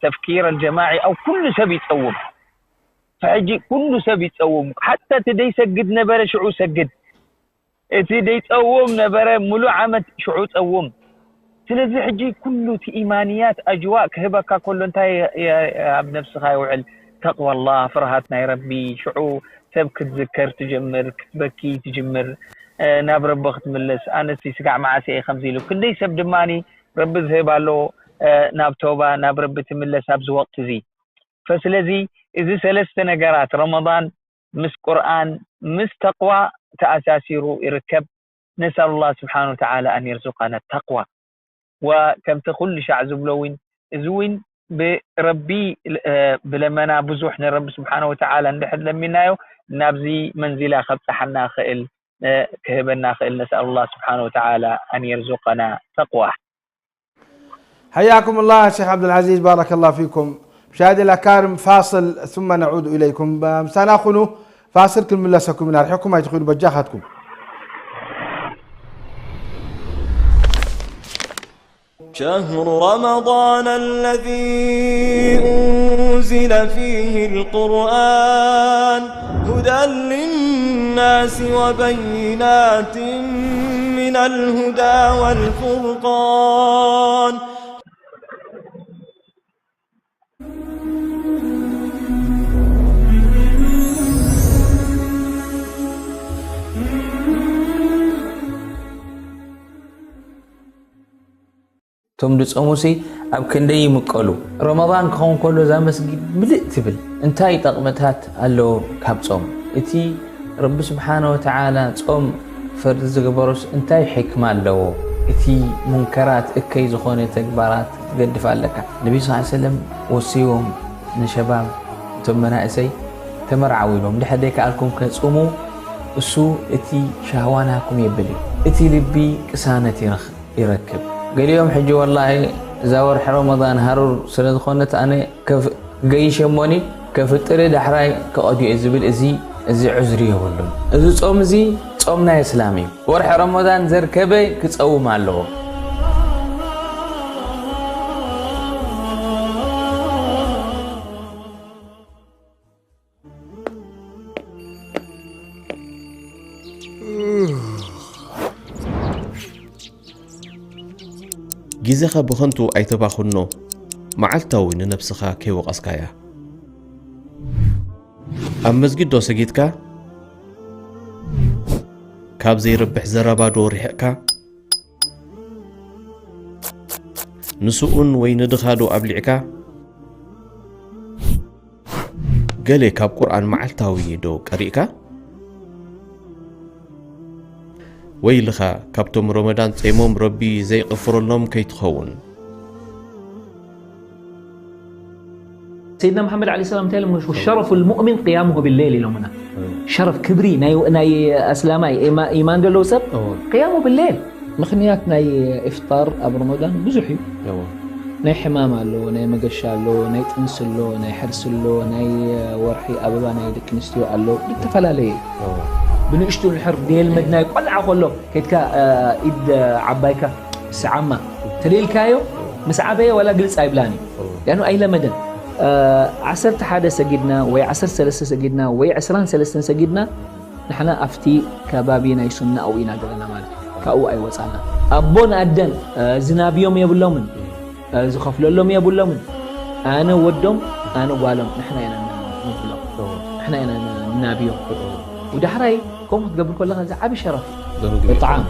ተፍኪር ኣልጀማዒ፣ ኣብ ኩሉ ሰብ ይፀውም። ሕጂ ኩሉ ሰብ ይፀውም። ሓታ እቲ ደይሰግድ ነበረ ሽዑ ሰግድ፣ እቲ ደይፀውም ነበረ ሙሉእ ዓመት ሽዑ ፀውም። ስለዚ ሕጂ ኩሉ እቲ ኢማንያት ኣጅዋእ ክህበካ ከሎ እንታይ ኣብ ነብስኻ ይውዕል? ተቅዋላህ፣ ፍርሃት ናይ ረቢ። ሽዑ ሰብ ክትዝከር ትጅምር፣ ክትበኪ ትጅምር፣ ናብ ረቢ ክትምለስ። ኣነሲ ስጋዕ መዓስ እየ ከምዚ ኢሉ። ክንደይ ሰብ ድማ ረቢ ዝህብ ኣሎ ናብ ተውባ፣ ናብ ረቢ ትምለስ ኣብዚ ወቅቲ እዚ። ፈስለዚ እዚ ሰለስተ ነገራት ረመዳን ምስ ቁርኣን ምስ ተቅዋ ተኣሳሲሩ ይርከብ። ነስኣል ላህ ስብሓን ወተዓላ ኣን የርዙቃና ተቅዋ። ወከምቲ ኩሉ ሻዕ ዝብሎ እውን እዚ እውን ብረቢ ብለመና ብዙሕ ንረቢ ስብሓን ወተዓላ እንድሕር ለሚናዮ ናብዚ መንዚላ ከብፀሓና ክእል ክህበና ክእል። ነስኣል ላህ ስብሓን ወተዓላ ኣን የርዙቀና ተቅዋ። حياكم الله شيخ عبد العزيز، بارك الله فيكم. مشاهدي الأكارم، فاصل ثم نعود إليكم. ምሳና ኩኑ፣ ፋስል ክንምለሰኩም ኢና። ርሒቕኩም ኣይትኺዱ በጃኻትኩም። شهر رمضان الذي أنزل فيه القرآن هدى للناس وبينات من الهدى والفرقان. እቶም ድጸሙሲ ኣብ ክንደይ ይምቀሉ። ረመዳን ክኸውን ከሎ እዛ መስጊድ ምልእ ትብል። እንታይ ጠቕምታት ኣለዎ ካብ ጾም? እቲ ረቢ ስብሓነ ወተዓላ ጾም ፈርዲ ዝገበሮስ እንታይ ሕክማ ኣለዎ? እቲ ሙንከራት እከይ ዝኾነ ተግባራት ትገድፍ ኣለካ። ነቢ ስ ሰለም ወሲዎም ንሸባብ እቶም መናእሰይ ተመርዓው ኢሎም ድሕር ደይከኣልኩም ከጽሙ እሱ እቲ ሻህዋ ናኩም የብል እዩ። እቲ ልቢ ቅሳነት ይረክ- ይረክብ። ገሊኦም ሕጂ ወላሂ እዛ ወርሒ ረመዳን ሃሩር ስለ ዝኾነት ኣነ ከፍ- ገይሸሞኒ ከፍጥሪ ዳሕራይ ክቐድዮ ዝብል እዚ እዚ ዕዝሪ የብሉን። እዚ ጾም እዚ ጾም ናይ እስላም እዩ። ወርሒ ረመዳን ዘርከበ ክጸውም ኣለዎ። ግዜኻ ብኸንቱ ኣይተባኽኖ፣ መዓልታዊ ንነብስኻ ከይወቐስካያ። ኣብ መስጊድ ዶ ሰጊድካ? ካብ ዘይረብሕ ዘረባ ዶ ርሒቕካ? ንስኡን ወይ ንድኻ ዶ ኣብሊዕካ? ገለ ካብ ቁርኣን መዓልታዊ ዶ ቀሪእካ? ወይልኻ ካብቶም ረመዳን ጸይሞም ረቢ ዘይቕፍረሎም ከይትኸውን። ሰይድና መሓመድ ዓለይሂ ሰላም እንታይ ኢሎም? "ወሸረፉል ሙእሚን ቅያሙሁ ቢለይል" ኢሎምና። ሸረፍ፣ ክብሪ ናይ፣ ናይ ኣስላማይ ኢማ-፣ ኢማን ዘለዎ ሰብ እዎ። ቅያሙ ብሌል። ምኽንያት ናይ ኢፍጣር ኣብ ረመዳን ብዙሕ እዩ። እዎ። ናይ ሕማም ኣሎ፣ ናይ መገሻ ኣሎ፣ ናይ ጥንሲ ኣሎ፣ ናይ ሕርሲ ኣሎ፣ ናይ ወርሒ ኣበባ ናይ ደቂ ኣንስትዮ ኣሎ፣ ዝተፈላለየ እዩ። እዎ። ብንእሽቱ እንድሕር ደየልመድናዮ ቆልዓ ከሎ ከይድካ፣ እ፣ ኢድ ዓባይካ ስዓማ ተደልካዮ ምስ ዓበየ ዋላ ግልጽ ኣይብላን እዩ። እዎ። ያኑ ኣይለመደን። እ፣ ዓሰርተ ሓደ ሰጊድና ወይ ዓሰርተ ሰለስተ ሰጊድና ወይ ዕስራን ሰለስተን ሰጊድና ንሕና ኣብቲ ከባቢ ናይ ሱና ኣብኡ ኢና ዘለና ማለት እዩ። ካብኡ ኣይወጻና። ኣቦን ኣደን፣ እ፣ ዝናብዮም የብሎምን፣ እ፣ ዝኸፍለሎም የብሎምን። ኣነ ወዶም፣ ኣነ ጓሎም፣ ንሕና ኢና ንብሎም። ንሕና ኢና ንናብዮም። ወዳሕራይ ከምኡ ክትገብር ከለኻ ዝዓቢ ሸረፍ እዩ። ደንጉ። እጥዓም።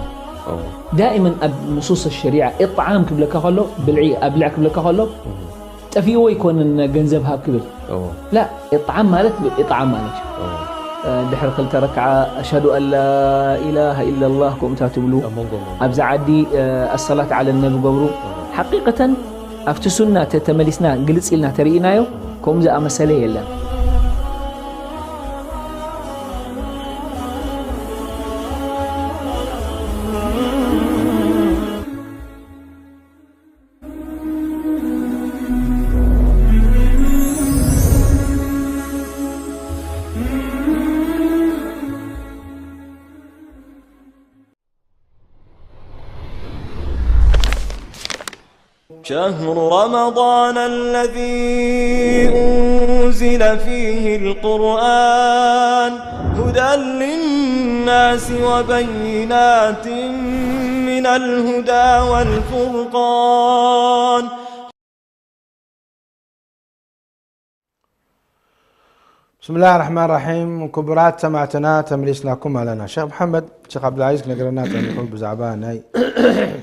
እዎ። ዳኢመን ኣብ ንሱስ ሸሪዓ እጥዓም ክብለካ ከሎ፣ ብልዒ፣ ኣብልዕ ክብለካ ከሎ፣ እዎ። ጠፊእዎ ኣይኮነን ገንዘብ ሃብ ክብል። እዎ። ላ፣ እጥዓም ማለት እጥዓም ማለት እዩ። እዎ። እ፣ ድሕሪ ክልተ ረክዓ ኣሽሃዱ ኣን ላ ኢላሃ ኢላላህ ከምኡታ ትብሉ። ኣብ መንጎ መንጎ። ኣብዚ ዓዲ፣ እ፣ ኣሰላት ዓለ ነቢ ገብሩ። እዎ። ሓቂቀተን ኣብቲ ሱና ተ-፣ ተመሊስና ግልጽ ኢልና ተርእናዮ፣ ከምኡ ዝኣመሰለ የለን። شهر رمضان الذي أنزل فيه القرآن هدى للناس وبينات من الهدى والفرقان. ብስምላህ ራሕማን ራሒም። ክቡራት ሰማዕትና፣ ተመሊስናኩም ኣለና። ሸኽ መሓመድ፣ ሸኽ ዓብዱልዓዚዝ ክነገረና ጸኒሑ ብዛዕባ ናይ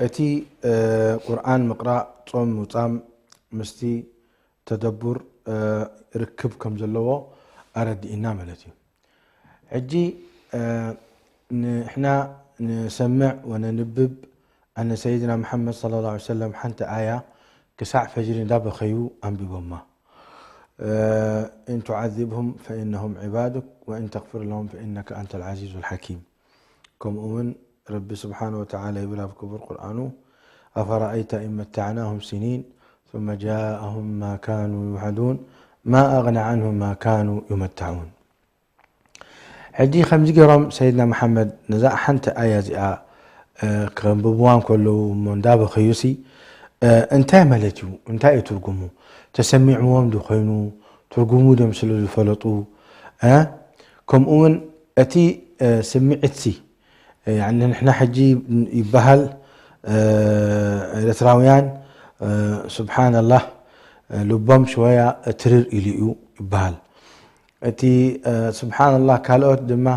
እቲ፣ እ፣ ቁርኣን ምቕራእ፣ ጾም ምጻም፣ ምስቲ ተደቡር፣ እ፣ ርክብ ከም ዘለዎ ኣረዲእና ማለት እዩ። ሕጂ፣ እ፣ ንሕና ንሰምዕ ወነንብብ፣ ኣነ ሰይድና መሓመድ ሰለላሁ ዐለይሂ ወሰለም ሓንቲ ኣያ ክሳዕ ፈጅሪ እንዳበኸዩ ኣንቢቦማ። እ፣ "إن تعذبهم فإنهم عبادك وإن تغفر لهم فإنك أنت العزيز الحكيم." ከምኡ እውን ረቢ ስብሓነ ወተዓላ ይብል ኣብ ክቡር ቁርኣኑ፣ "أفرأيت إن متعناهم سنين ثم جاءهم ما كانوا يوعدون ما أغنى عنهم ما كانوا يمتعون." ሕጂ ከምዚ ገይሮም ሰይድና መሓመድ ነዛ ሓንቲ ኣያ እዚኣ፣ እ፣ ከንብብዋ እንከለዉ እሞ እንዳበኸዩሲ፣ እ፣ እንታይ ማለት እዩ? እንታይ እዩ ትርጉሙ? ተሰሚዕዎም ዶ ኮይኑ? ትርጉሙ ድዮም ስለ ዝፈለጡ? እ? ከምኡ እውን እቲ፣ እ፣ ስምዒትሲ፣ እ፣ ያኒ ንሕና ሕጂ ይበሃል፣ እ፣ ኤርትራውያን፣ እ፣ ስብሓንላህ፣ እ፣ ልቦም ሽወያ ትርር ኢሉ እዩ ይበሃል። እቲ፣ እ፣ ስብሓንላህ፣ ካልኦት ድማ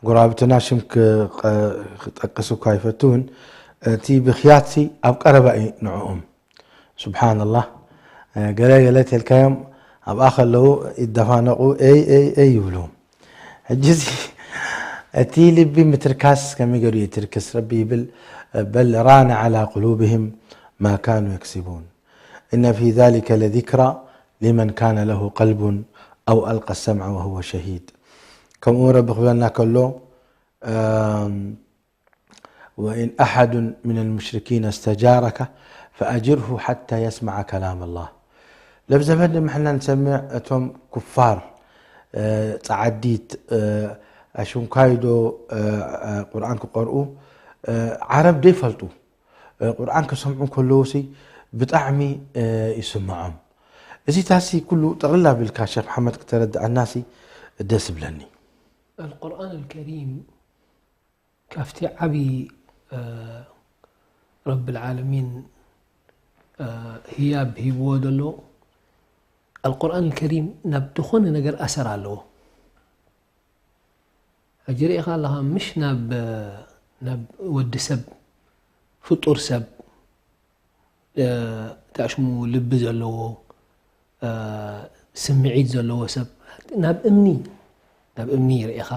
ጎረባብትና ሽም ክ-፣ ኸ-፣ ክጠቅስ እኳ ኣይፈትውን፣ እቲ ብኽያትሲ ኣብ ቀረባ እዩ ንዕኦም። ስብሓንላህ፣ እ፣ ገለ ገለ ተልካዮም ኣብኣ ከለዉ ይደፋነቑ፣ ኤይ፣ ኤይ፣ ኤይ ይብሉ። ሕጂ እዚ እቲ ልቢ ምትርካስ ከመይ ገይሩ ይትርክስ? ረቢ ይብል፣ "بل ران على قلوبهم ما كانوا يكسبون. إن في ذلك لذكرى لمن كان له قلب أو ألقى السمع وهو شهيد." ከምኡ ረቢ ክብለና ከሎ፣ እም፣ "وإن أحد من المشركين استجارك فأجره حتى يسمع كلام الله." ለብ ዘበን ድማ ሕና ንሰምዕ እቶም ኩፋር፣ እ፣ ጸዓዲት፣ እ፣ ኣሽንኳይዶ፣ እ፣ እ፣ ቁርኣን ክቀርኡ፣ እ፣ ዓረብ ደይፈልጡ፣ እ፣ ቁርኣን ክሰምዑ ከለዉሲ ብጣዕሚ፣ እ፣ ይስምዖም። እዚታሲ ኩሉ ጠቕልል ኣቢልካ ሸኽ መሓመድ ክተረድኣናሲ ደስ ይብለኒ። القرآن الكريم ካብቲ ዓቢ፣ እ፣ ረብል ዓለሚን፣ እ፣ ህያብ ሂብዎ ዘሎ፣ ኣልቁርኣን ከሪም ናብ ዝኾነ ነገር ኣሰር ኣለዎ። ሕጂ ርኢኻ ኣለኻ፣ ምሽ ናብ፣ ናብ ወዲ ሰብ፣ ፍጡር ሰብ፣ እ፣ ተኣሽሙ ልቢ ዘለዎ፣ እ፣ ስምዒት ዘለዎ ሰብ ናብ እምኒ፣ ናብ እምኒ ርኢኻ፣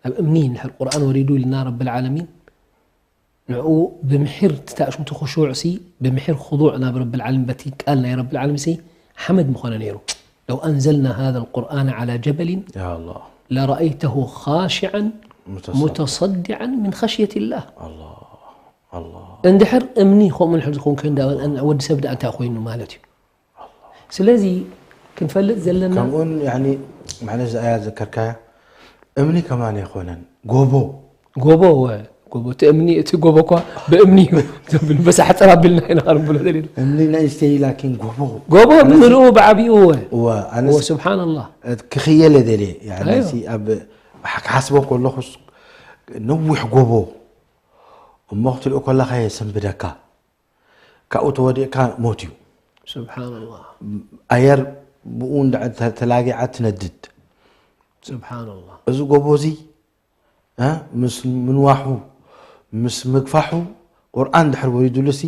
ናብ እምኒ እንድሕር ቁርኣን ወሪዱ ኢልና ረብል ዓለሚን፣ ንዕኡ ብምሒር እቲ ተኣሽሙ እቲ ክሹዕ ሲ፣ ብምሒር ክዱዕ ናብ ረብል ዓለሚን በቲ ቃል ናይ ረብል ዓለሚን ሲ ሓመድ ምኾነ ነይሩ። لو أنزلنا هذا القرآن على جبل يا الله لرأيته خاشعا متصدع متصدعا من خشية الله. الله الله እንድሕር እምኒ ከምኡ ንሕር ዝኮን ከንዳ ወዲ ሰብ ደኣ እንታይ ኮይኑ ማለት እዩ። ስለዚ ክንፈልጥ ዘለና ከምኡን يعني ማለት እዛ ኣያ ዘከርካያ እምኒ ከማን ኣይኮነን ጎቦ ጎቦ ወ ጎቦ እቲ እምኒ እቲ ጎቦ እኳ ብእምኒ እዩ ትብል በሳሕ ጥራ ቢልና ኢና ክንብሎ ዘለና እምኒ ንእሽተይ ላኪን ጎቦ ጎቦ ብምልኡ ብዓቢኡ ወ እወ ኣነስ ወ ስብሓንላህ ክኽየለ ደልየ يعني ኣዮ። እዚ ኣብ ክሓስቦ ከለኹስ ነዊሕ ጎቦ እሞ ክትልኦ ከለኻ የሰንብደካ ካብኡ ተወዲእካ ሞት እዩ ስብሓንላህ ኣየር ብኡ እንዳ ተ- ተላጊዓ ትነድድ ስብሓንላህ እዚ ጎቦ እዚ እ፣ ምስ ምንዋሑ ምስ ምግፋሑ ቁርኣን ድሕር ወሪዱሉ ሲ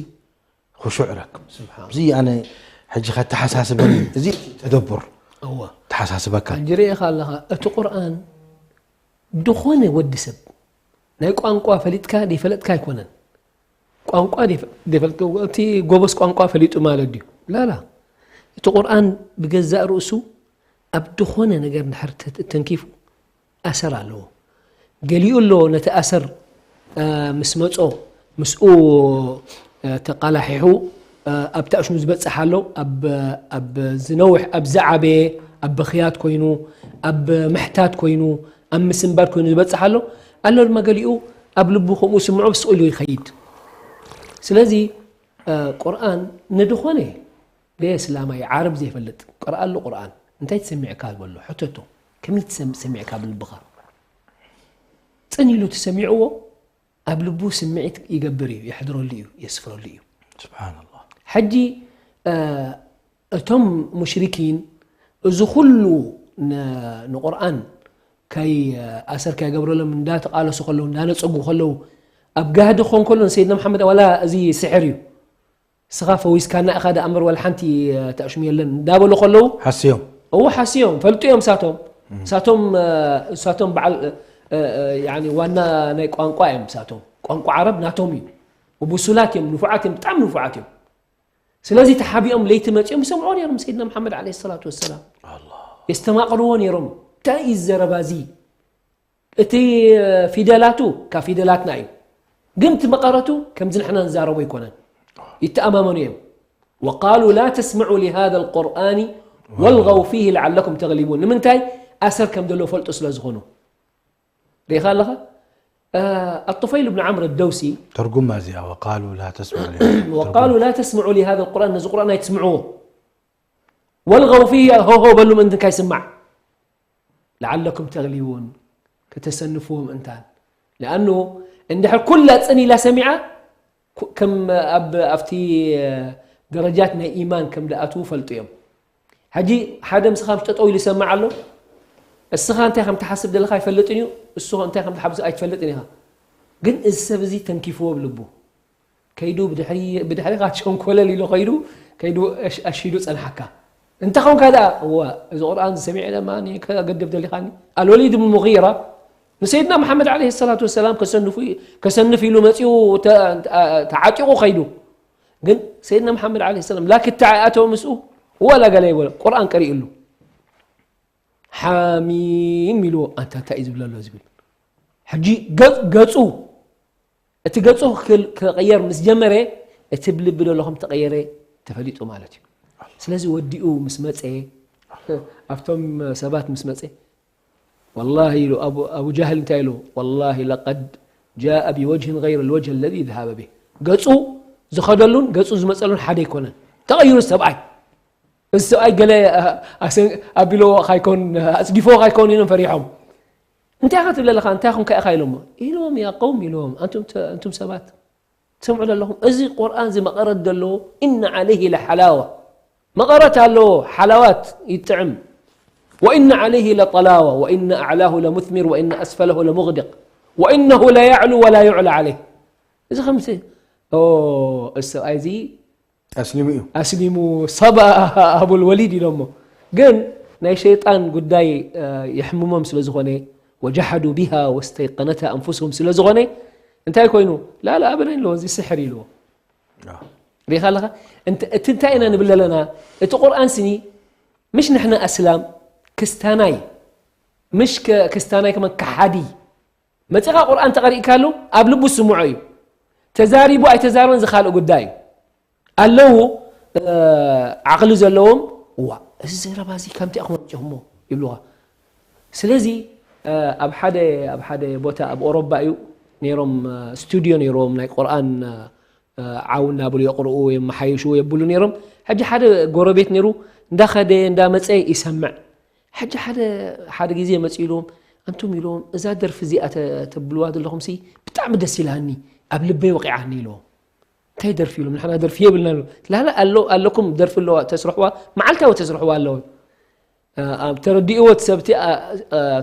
ክሹዕ ረክብ ስብሓን እዚ ኣነ ሕጂ ከተሓሳስበኒ እዚ ተደቡር እወ ተሓሳስበካ ሕጂ ርኢኻ ኣለኻ እቲ ቁርኣን ዝኾነ ወዲ ሰብ ናይ ቋንቋ ፈሊጥካ ደይፈለጥካ ኣይኮነን ቋንቋ ደይፈ- ደይፈልጥ እቲ ጎበዝ ቋንቋ ፈሊጡ ማለት ድዩ ላላ እቲ ቁርኣን ብገዛእ ርእሱ ኣብ ዝኾነ ነገር እንድሕር ተ- ተንኪፉ ኣሰር ኣለዎ ገሊኡ ኣሎ ነቲ ኣሰር እ፣ ምስ መጾ ምስኡ እ፣ ተቃላሒሑ እ፣ ኣብቲ ኣሽሙ ዝበጽሕ ኣሎ ኣብ ኣብ ዝነውሕ ኣብ ዝዓበየ ኣብ በኽያት ኮይኑ ኣብ ምሕታት ኮይኑ ኣብ ምስንባድ ኮይኑ ዝበጽሕ ኣሎ ኣሎ ድማ ገሊኡ ኣብ ልቡ ከምኡ ስምዑ ብስቕ ኢሉ ይኸይድ ስለዚ እ፣ ቁርኣን ንድኾነ ገየ እስላማይ ዓረብ ዘይፈልጥ ቅርኣ ኣሎ ቁርኣን እንታይ ትሰሚዕካ ዝበሎ ሕተቶ ከመይ ትሰም- ሰሚዕካ ብልብኻ ጽን ኢሉ ተሰሚዕዎ ኣብ ልቡ ስምዒት ይገብር እዩ የሕድረሉ እዩ የስፍረሉ እዩ ስብሓንላህ ሕጂ እ፣ እቶም ሙሽሪኪን እዚ ኩሉ ን- ንቁርኣን ከይ ኣሰር ከይገብረሎም እንዳተቃለሱ ከለዉ እንዳነፀጉ ከለዉ ኣብ ጋህዲ ክኾን ከሎ ንሰይድና መሓመድ ዋላ እዚ ስሕር እዩ ስኻ ፈዊስካና ኢኻ ዳ እምበር ዋላ ሓንቲ ተእሽሙ የለን እንዳበሉ ከለዉ ሓስዮም እዎ ሓስዮም ፈልጡ እዮም ሳቶም ሳቶም ሳቶም በዓል ዋና ናይ ቋንቋ እዮም ሳቶም ቋንቋ ዓረብ ናቶም እዩ ብሱላት እዮም ንፉዓት እዮም ብጣዕሚ ንፉዓት እዮም ስለዚ ተሓቢኦም ለይቲ መፂኦም ይሰምዑ ነይሮም ሰይድና መሓመድ ዓለይሂ ሰላቱ ወሰላም የስተማቕርዎ ነይሮም እንታይ እዩ ዘረባ እዚ እቲ ፊደላቱ ካብ ፊደላትና እዩ ግን እቲ መቐረቱ ከምዚ ንሕና ንዛረቦ ኣይኮነን ይተኣማመኑ እዮም وقالوا لا تسمعوا لهذا القرآن والغوا فيه لعلكم تغلبون ንምንታይ ኣሰር ከም ዘለዎ ፈልጡ ስለ ዝኾኑ ርኢኻ ኣለኻ الطفيل بن عمرو الدوسي ትርጉማ እዚኣ وقالوا لا تسمعوا وقالوا لا تسمعوا لهذا القرآن ነዚ ቁርኣን ኣይትስምዕዎ والغوا فيه ሆሆ በሉ ምእንቲ ካይስማዕ لعلكم تغلبون ከተሰንፍዎም እንታን لأنه እንድሕር ኩላ ጽን ኢላ ሰሚዓ ከም ኣብ ኣብቲ ደረጃት ናይ ኢማን ከም ደኣትዉ ፈልጡ እዮም ሕጂ ሓደ ምስኻ ምስ ጠጠው ኢሉ ይሰማዕ ኣሎ እስኻ እንታይ ከም ትሓስብ ዘለኻ ኣይፈልጥን እዩ እሱ እንታይ ከም ትሓስብ ኣይትፈልጥን ኢኻ ግን እዚ ሰብ እዚ ተንኪፍዎ ብልቡ ከይዱ ብድሕሪ ብድሕሪኻ ሸንኮለል ኢሉ ከይዱ ከይዱ ኣሽ- ኣሽሂዱ ጸንሓካ እንተ ኾንካ ደኣ እዋ እዚ ቁርኣን ዝሰሚዐ ደማ ከገድብ ደሊኻኒ ኣልወሊድ ብን ሙጊራ ንሰይድና መሓመድ ዓለይሂ ሰላቱ ወሰላም ከሰንፉ ከሰንፍ ኢሉ መጺኡ ተ- ተ- ተዓጢቑ ከይዱ ግን ሰይድና መሓመድ ዓለይሂ ሰላም ላ ክታዕ ኣተወ ምስኡ ወላ ገለ ይበሎ ቁርኣን ቀሪእሉ ሓሚም ኢልዎ ኣንታ እንታይ እዩ ዝብል ኣሎ ዝብል ሕጂ ገ- ገጹ እቲ ገጹ ክል- ክቕየር ምስ ጀመረ እቲ ብልቢ ዘሎ ከም ተቐየረ ተፈሊጡ ማለት እዩ ስለዚ ወዲኡ ምስ መፀ ኣብቶም ሰባት ምስ መፀ والله ኢሉ ኣቡ ኣቡ ጃህል እንታይ ኢሉ والله لقد جاء بوجه غير الوجه الذي ذهب به ገጹ ዝኸደሉን ገጹ ዝመፀሉን ሓደ ኣይኮነን ተቐይሩ ሰብኣይ እዚ ሰብኣይ ገለ ኣሰ- ኣቢልዎ ካይኮን ኣፅዲፍዎ ካይኮን ኢሎም ፈሪሖም እንታይ ኢኻ ትብለለኻ እንታይ ኹም ከኢኻ ኢሎሞ ኢሎም ያ ቀውም ኢሎም ኣንቱም ተ- ኣንቱም ሰባት ትሰምዑ ዘለኹም እዚ ቁርኣን እዚ መቐረት ዘለዎ إن عليه لحلاوة መቐረት ኣለዎ ሓላዋት ይጥዕም وإن عليه لطلاوة وإن أعلاه لمثمر وإن أسفله لمغدق وإنه ليعلو ولا يعلى عليه እዚ ከምዚ ኦ እዚ ሰብኣይ እዚ ኣስሊሙ እዩ ኣስሊሙ ሰባ ኣቡል ወሊድ ኢሎሞ ግን ናይ ሸይጣን ጉዳይ እ፣ የሕምሞም ስለ ዝኾነ وجحدوا بها واستيقنتها أنفسهم ስለ ዝኾነ እንታይ ኮይኑ ላላ ኣበደን ኢልዎ እዚ ስሕር ኢልዎ ሪኻ ኣለኻ እንተ- እቲ እንታይ ኢና ንብል ኣለና እቲ ቁርኣን ስኒ ምሽ ንሕና ኣስላም ክስታናይ ምሽ ክስታናይ ከመን ከሓዲ መጽኻ ቁርኣን ተቐሪእካሉ ኣብ ልቡ ስምዖ እዩ። ተዛሪቡ ኣይተዛርበን ዝኻልእ ጉዳይ እዩ። ኣለዉ ዓቕሊ ዘለዎም እዋ እዚ ዘረባ እዚ ከምቲ ኣኹም ኣምጪኹሞ ይብልዋ። ስለዚ ኣብ ሓደ ኣብ ሓደ ቦታ ኣብ ኦሮባ እዩ ነይሮም፣ ስቱድዮ ነይሮም ናይ ቁርኣን ዓው እናብሉ የቕርኡ የመሓይሹ የብሉ ነይሮም። ሕጂ ሓደ ጎረቤት ነይሩ እንዳኸደ እንዳመፀ ይሰምዕ። ሕጂ ሓደ ሓደ ግዜ መፂኡ ኢልዎም፣ ኣንቱም ኢልዎም፣ እዛ ደርፊ እዚኣ ተ- ተብልዋ ዘለኹም ሲ ብጣዕሚ ደስ ኢላኒ፣ ኣብ ልበይ ወቂዓኒ ኢልዎም። እንታይ ደርፊ ኢሎም፣ ንሕና ደርፊ የብልና ኢሎም። ላላ ኣሎ ኣለኩም ደርፊ ኣለዋ ተስርሕዋ፣ መዓልታዊ ተስርሕዋ ኣለዎ። ኣብ ተረዲእዎ እቲ ሰብቲ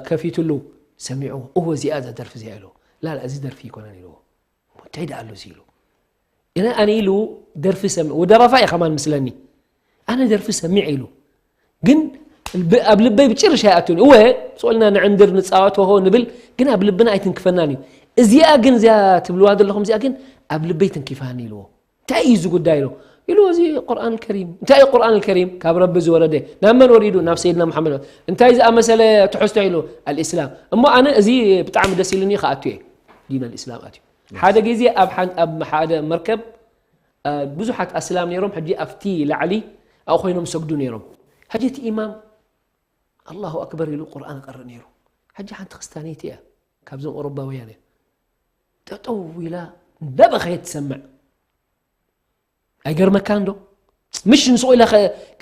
ከፊትሉ ሰሚዕዎ፣ እወ እዚኣ እዛ ደርፊ እዚኣ ኢልዎ። ላላ እዚ ደርፊ ኣይኮነን ኢልዎ። እንታይ ደኣ ኣሎ እዚ ኢሉ። እነ ኣነ ኢሉ ደርፊ ሰሚዕ ወደረፋ እዩ ከማን ምስለኒ። ኣነ ደርፊ ሰሚዕ ኢሉ ግን ኣብ ልበይ ብጭርሽ ኣይኣቱን። እወ ስቕ ኢልና ንዕንድር ንፃወት ሆሆ ንብል ግን ኣብ ልብና ኣይትንክፈናን እዩ። እዚኣ ግን እዚኣ ትብልዋ ዘለኹም እዚኣ ግን ኣብ ልበይ ትንኪፋኒ ኢልዎ። እንታይ እዩ እዚ ጉዳይ ኢሉ ኢሉ እዚ ቁርኣን ከሪም እንታይ እዩ ቁርኣን ከሪም ካብ ረቢ ዝወረደ ናብ መን ወሪዱ ናብ ሰይድና መሓመድ እንታይ ዝኣመሰለ ትሕዝቶ ኢሉ ኣልእስላም እሞ ኣነ እዚ ብጣዕሚ ደስ ኢሉኒ ከኣቱ እየ ዲን ኣልእስላም ኣትዩ ሓደ ግዜ ኣብ ሓደ መርከብ ብዙሓት ኣስላም ነይሮም ሕጂ ኣብቲ ላዕሊ ኣብኡ ኮይኖም ሰግዱ ነይሮም ሕጂ እቲ ኢማም ኣላሁ ኣክበር ኢሉ ቁርኣን ይቀርእ ነይሩ ሕጂ ሓንቲ ክስታነይቲ እያ ካብዞም ኦሮባውያን እያ ጠጠው ኢላ እንዳበኸየት ትሰምዕ ኣይገርመካን ዶ ምሽ ንስቑ ኢላ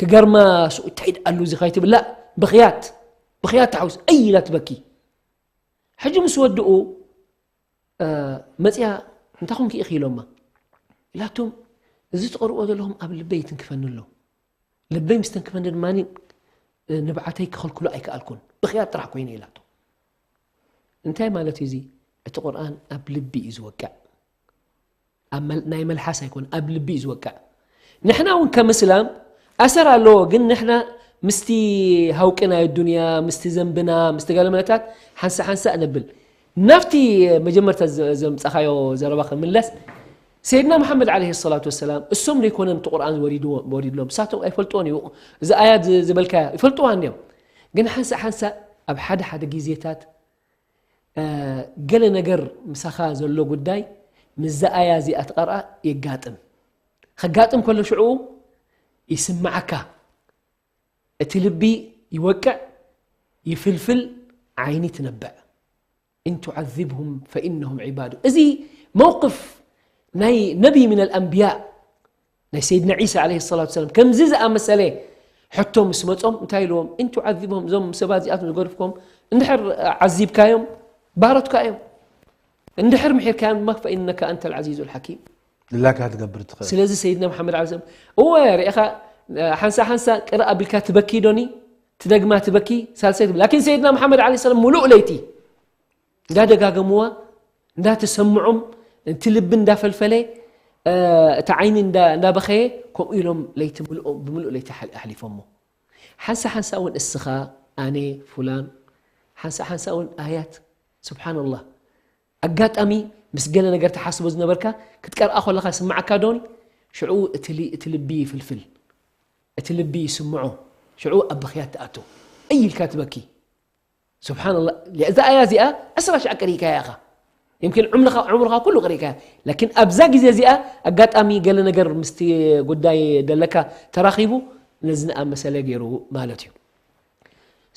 ክገርማ ስቁ እንታይ ደኣሉ እዚ ከይትብል ላ ብኽያት ብኽያት ተሓውስ ኣይ ኢላ ትበኪ ሕጂ ምስ ወድኡ መፅያ እንታይ ኮንኪ ኢኺ ኢሎማ ኢላቶም እዚ ትቐርኦ ዘለኹም ኣብ ልበይ ይትንክፈኒ ኣሎ ልበይ ምስ ተንክፈኒ ድማ ንብዓተይ ክኸልክሎ ኣይከኣልኩን ብኽያት ጥራሕ ኮይነ ኢላቶ እንታይ ማለት እዩ እዚ እቲ ቁርኣን ኣብ ልቢ እዩ ዝወቅዕ ኣብ ናይ መልሓስ ኣይኮን ኣብ ልቢ እዩ ዝወቅዕ ንሕና እውን ከም እስላም ኣሰር ኣለዎ ግን ንሕና ምስቲ ሃውቂ ናይ ዱንያ ምስቲ ዘንብና ምስቲ ገለመለታት ሓንሳ ሓንሳ ነብል ናብቲ መጀመርታ ዘምጻኻዮ ዘረባ ክምለስ ሰይድና መሓመድ ዓለይሂ ሰላቱ ወሰላም እሶም ዘይኮነን እቲ ቁርኣን ወሪድዎም ወሪድሎም እሳቶም ኣይፈልጥዎን እዩ እዚ ኣያት ዝበልካያ ይፈልጥዋ እንዲዮም ግን ሓንሳ ሓንሳ ኣብ ሓደ ሓደ ግዜታት ገለ ነገር ምሳኻ ዘሎ ጉዳይ ምስዛ ኣያ እዚኣ ትቐርኣ የጋጥም። ከጋጥም ከሎ ሽዕኡ ይስምዓካ። እቲ ልቢ ይወቅዕ፣ ይፍልፍል፣ ዓይኒ ትነብዕ። إن تعذبهم فإنهم عبادك። እዚ መውቅፍ ናይ ነቢ ሚነል ኣንብያእ ናይ ሰይድና ዒሳ ዓለይሂ ሰላቱ ወሰላም ከምዚ ዝኣመሰለ ሕቶ ምስ መጾም እንታይ ኢልዎም? إن تعذبهم እዞም ሰባት እዚኣቶም ዝገድፍኮም እንድሕር ዓዚብካዮም ባሮትካ እዮም። እንድሕር ምሒርካዮም ድማ فإنك أنت العزيز الحكيم። ድላካ ትገብር ትኽእል። ስለዚ ሰይድና መሓመድ ዓለይሂ ሰላም እወ ርኢኻ ሓንሳ ሓንሳ ቅርእ ኣቢልካ ትበኪ ዶኒ ትደግማ ትበኪ ሳልሰይቲ ላኪን ሰይድና መሓመድ ዓለይሂ ሰላም ሙሉእ ለይቲ እንዳደጋገምዋ እንዳተሰምዖም እቲ ልቢ እንዳፈልፈለ እቲ ዓይኒ እንዳበኸየ ከምኡ ኢሎም ለይቲ ብምሉእ ለይቲ ኣሕሊፎሞ ሓንሳ ሓንሳ እውን እስኻ ኣነ ፉላን ሓንሳ ሓንሳ እውን ኣያት ስብሓንላህ ኣጋጣሚ ምስ ገለ ነገር ትሓስቦ ዝነበርካ ክትቀርኣ ከለኻ ስማዓካ ዶኒ ሽዑ እቲ ልቢ ይፍልፍል እቲ ልቢ ይስምዖ ሽዑ ኣብ ብኽያት ትኣቱ እይ ኢልካ ትበኪ ስብሓንላህ እዛ ኣያ እዚኣ ዕስራ ሻዕ ቀሪእካያ ኢኻ يمكن عمرኻ عمرኻ ኩሉ ቀሪእካያ لكن ኣብዛ ግዜ እዚኣ ኣጋጣሚ ገለ ነገር ምስቲ ጉዳይ ደለካ ተራኺቡ ነዚ ንኣመሰለ ገይሩ ማለት እዩ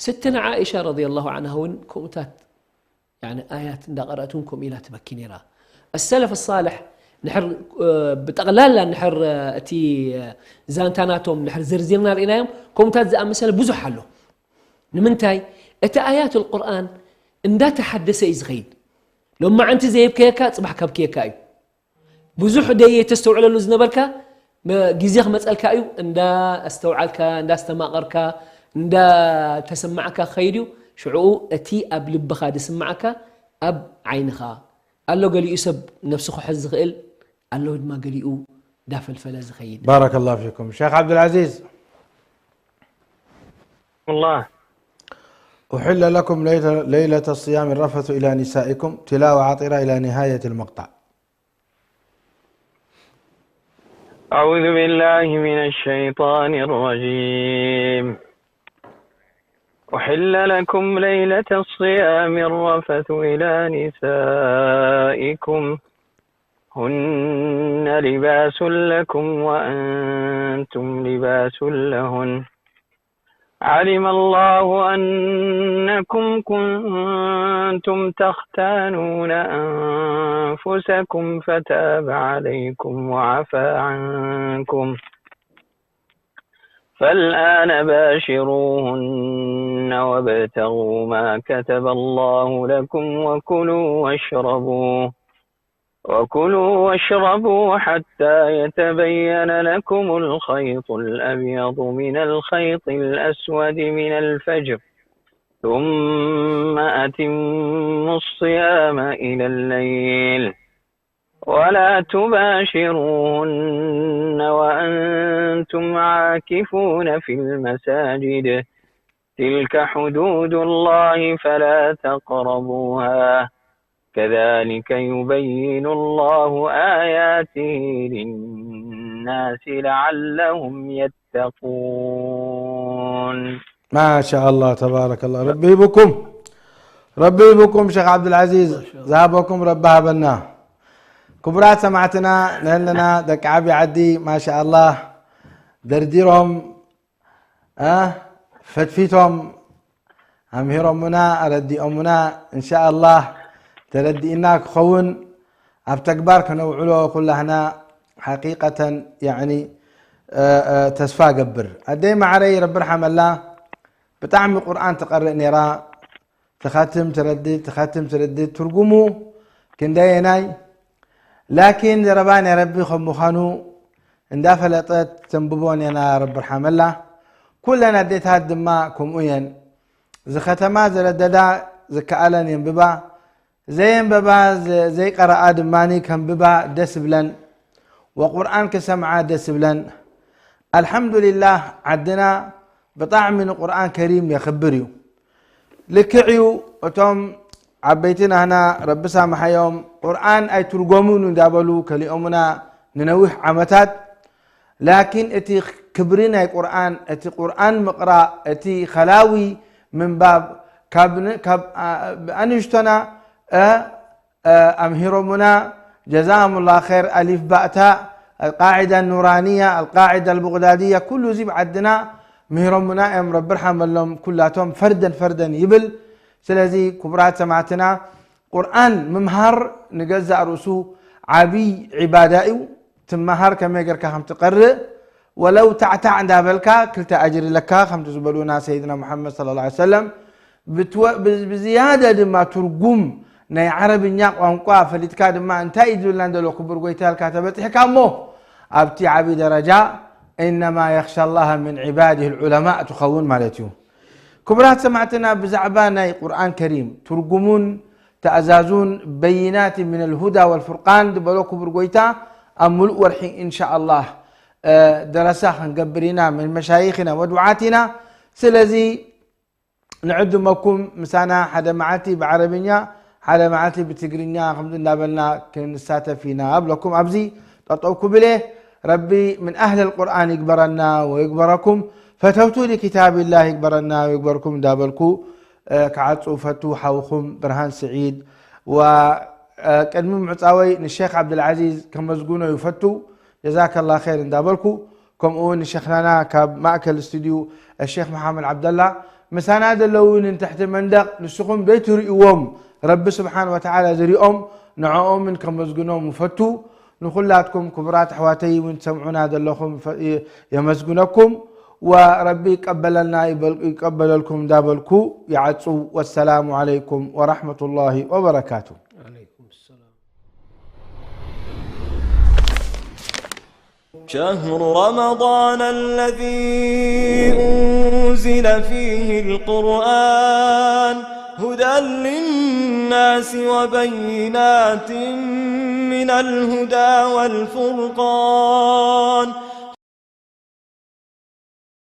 ስትነ ዓኢሻ ረዲየላሁ ዓንሃ እውን ከምኡታት ኣያት እንዳቐረአት እውን ከምኡ ኢላ ትበኪ ነይራ ኣሰለፍ ሳልሕ ንሕር ብጠቕላላ ንሕር እቲ ዛንታ ናቶም ንሕር ዝርዚርና ርኢናዮም ከምኡታት ዝኣመሰለ ብዙሕ ኣሎ ንምንታይ እቲ ኣያት ቁርኣን እንዳተሓደሰ እዩ ዝኸይድ ሎማዓንቲ ዘየብከየካ ፅባሕ ከብክየካ እዩ ብዙሕ ደይ የተስተውዕለሉ ዝነበርካ ግዜ ክመፀልካ እዩ እንዳ ኣስተውዓልካ እንዳ ኣስተማቐርካ እንዳ ተሰማዕካ ክኸይድ እዩ ሽዕኡ እቲ ኣብ ልብኻ ዝስማዕካ ኣብ ዓይንኻ ኣሎ ገሊኡ ሰብ ነብሱ ክሕዝ ዝኽእል ኣሎ ድማ ገሊኡ እንዳፈልፈለ ዝኸይድ بارك الله فيكم شيخ عبد العزيز الله أحل لكم ليلة الصيام الرفث إلى نسائكم تلاوة عطرة إلى نهاية المقطع أعوذ بالله من الشيطان الرجيم أحل لكم ليلة الصيام الرفث إلى نسائكم، هن لباس لكم وأنتم لباس لهن. علم الله أنكم كنتم تختانون أنفسكم فتاب عليكم وعفا عنكم، فالآن باشروهن وابتغوا ما كتب الله لكم وكلوا واشربوا، وكلوا واشربوا حتى يتبين لكم الخيط الأبيض من الخيط الأسود من الفجر، ثم أتموا الصيام إلى الليل، ولا تباشروهن وأنتم عاكفون في المساجد، تلك حدود الله فلا تقربوها، كذلك يبين الله آياته للناس لعلهم يتقون. ማሻ ኣላህ ተባረከ ላህ። ረቢ ሂብኩም፣ ረቢ ሂብኩም ሸኽ ዓብዱልዓዚዝ፣ ዝሃበኩም ረቢ ሃበና። ክቡራት ሰማዕትና፣ ንህልና ደቂ ዓብዪ ዓዲ ማሻ ኣላህ ደርዲሮም፣ እ፣ ፈትፊቶም ኣምሂሮሙና፣ ኣረዲኦሙና። እንሻ ኣላህ ተረዲእና ክኸውን ኣብ ተግባር ከነውዕሎ ኩላህና ሓቂቀተን ያዕኒ፣ እ፣ እ፣ ተስፋ ገብር። ኣደይ ማዕረይ ረቢ ርሓመላ ብጣዕሚ ቁርኣን ትቀርእ ነይራ። ትኸትም ትረድድ ትኸትም ትረድድ ትርጉሙ ክንደየናይ ላኪን ዘረባ ናይ ረቢ ከም ምዃኑ እንዳፈለጠት ተንብቦ ነና ረቢ ርሓመላ። ኩለን ኣዴታት ድማ ከምኡ እየን። ዝኸተማ ዝረደዳ ዝከኣለን የንብባ፣ ዘየንበባ ዘይቀረኣ ድማ ከንብባ ደስ ብለን ወቁርኣን ክሰምዓ ደስ ብለን። ኣልሓምዱሊላህ ዓድና ብጣዕሚ ንቁርኣን ከሪም የኽብር እዩ። ልክዕ እዩ እቶም ዓበይቲ ናህና ረቢ ሳምሓዮም ቁርኣን ኣይትርጎሙን እንዳበሉ ከሊኦሙና ንነዊሕ ዓመታት። ላኪን እቲ ክብሪ ናይ ቁርኣን እቲ ቁርኣን ምቕራእ እቲ ኸላዊ ምንባብ ካብ ኣንሽቶና ኣምሂሮሙና ጀዛሁም ላ ር ኣሊፍ ባእታ ኣልቃዒዳ ኑራንያ ኣልቃዒዳ ኣልቡቅዳድያ ኩሉ እዚ ብዓድና ምሂሮሙና እዮም ረቢ ርሓመሎም ኩላቶም ፈርደን ፈርደን ይብል። ስለዚ ክቡራት ሰማዕትና ቁርኣን ምምሃር ንገዛእ ርእሱ ዓብይ ዒባዳ እዩ። ትመሃር ከመይ ጌርካ ከም ትቀርእ ወለው ታዕታዕ እንዳበልካ ክልተ ኣጅሪ ኣለካ ከምቲ ዝበሉና ሰይድና ሙሓመድ ሰለላሁ ዐለይሂ ወሰለም። ብዝያደ ድማ ትርጉም ናይ ዓረብኛ ቋንቋ ፈሊጥካ ድማ እንታይ እዩ ዝብልና እንደሎ ክቡር ጎይታ ኢልካ ተበፂሕካ እሞ ኣብቲ ዓብይ ደረጃ እነማ የኽሻ ላሃ ምን ዒባድህ ልዑለማእ ትኸውን ማለት እዩ። ክቡራት ሰማዕትና ብዛዕባ ናይ ቁርኣን ከሪም ትርጉሙን ተኣዛዙን በይናት ምን ልሁዳ ወልፍርቃን ዝበሎ ክቡር ጎይታ ኣብ ሙሉእ ወርሒ እንሻ ኣላህ ደረሳ ክንገብር ኢና ምን መሻይኽና ወድዓት ኢና። ስለዚ ንዕድመኩም ምሳና ሓደ መዓልቲ ብዓረብኛ ሓደ መዓልቲ ብትግርኛ ከምዚ እንዳበልና ክንሳተፍ ኢና ኣብለኩም። ኣብዚ ጠጠው ክብል እየ። ረቢ ምን ኣህል ቁርኣን ይግበረና ወይግበረኩም ፈተውቱ ሊኪታብላህ ይግበረና ወይግበርኩም እንዳበልኩ ክዓፁ ፈቱ ሓውኹም ብርሃን ስዒድ። ቅድሚ ምዕፃወይ ንሼክ ዓብድልዓዚዝ ከመዝግኖ ይፈቱ ጀዛከላ ር እንዳበልኩ ከምኡ እውን ንሸኽናና ካብ ማእከል ስቱድዩ ሼክ መሓመድ ዓብደላ ምሳና ዘለውን ንትሕቲ መንደቕ ንስኹም ዘይትርእዎም ረቢ ስብሓን ወተዓላ ዝሪኦም ንዕኦምን ከመዝግኖም ይፈቱ። ንኹላትኩም ክቡራት ኣሕዋተይ እውን ትሰምዑና ዘለኹም የመስግነኩም ወረቢ ይቀበለልና ይቀበለልኩም እንዳበልኩ ይዓፁ። ወሰላሙ ዓለይኩም ወራሕመቱላሂ ወበረካቱ። شهر رمضان الذي أنزل فيه القرآن هدى للناس وبينات من الهدى والفرقان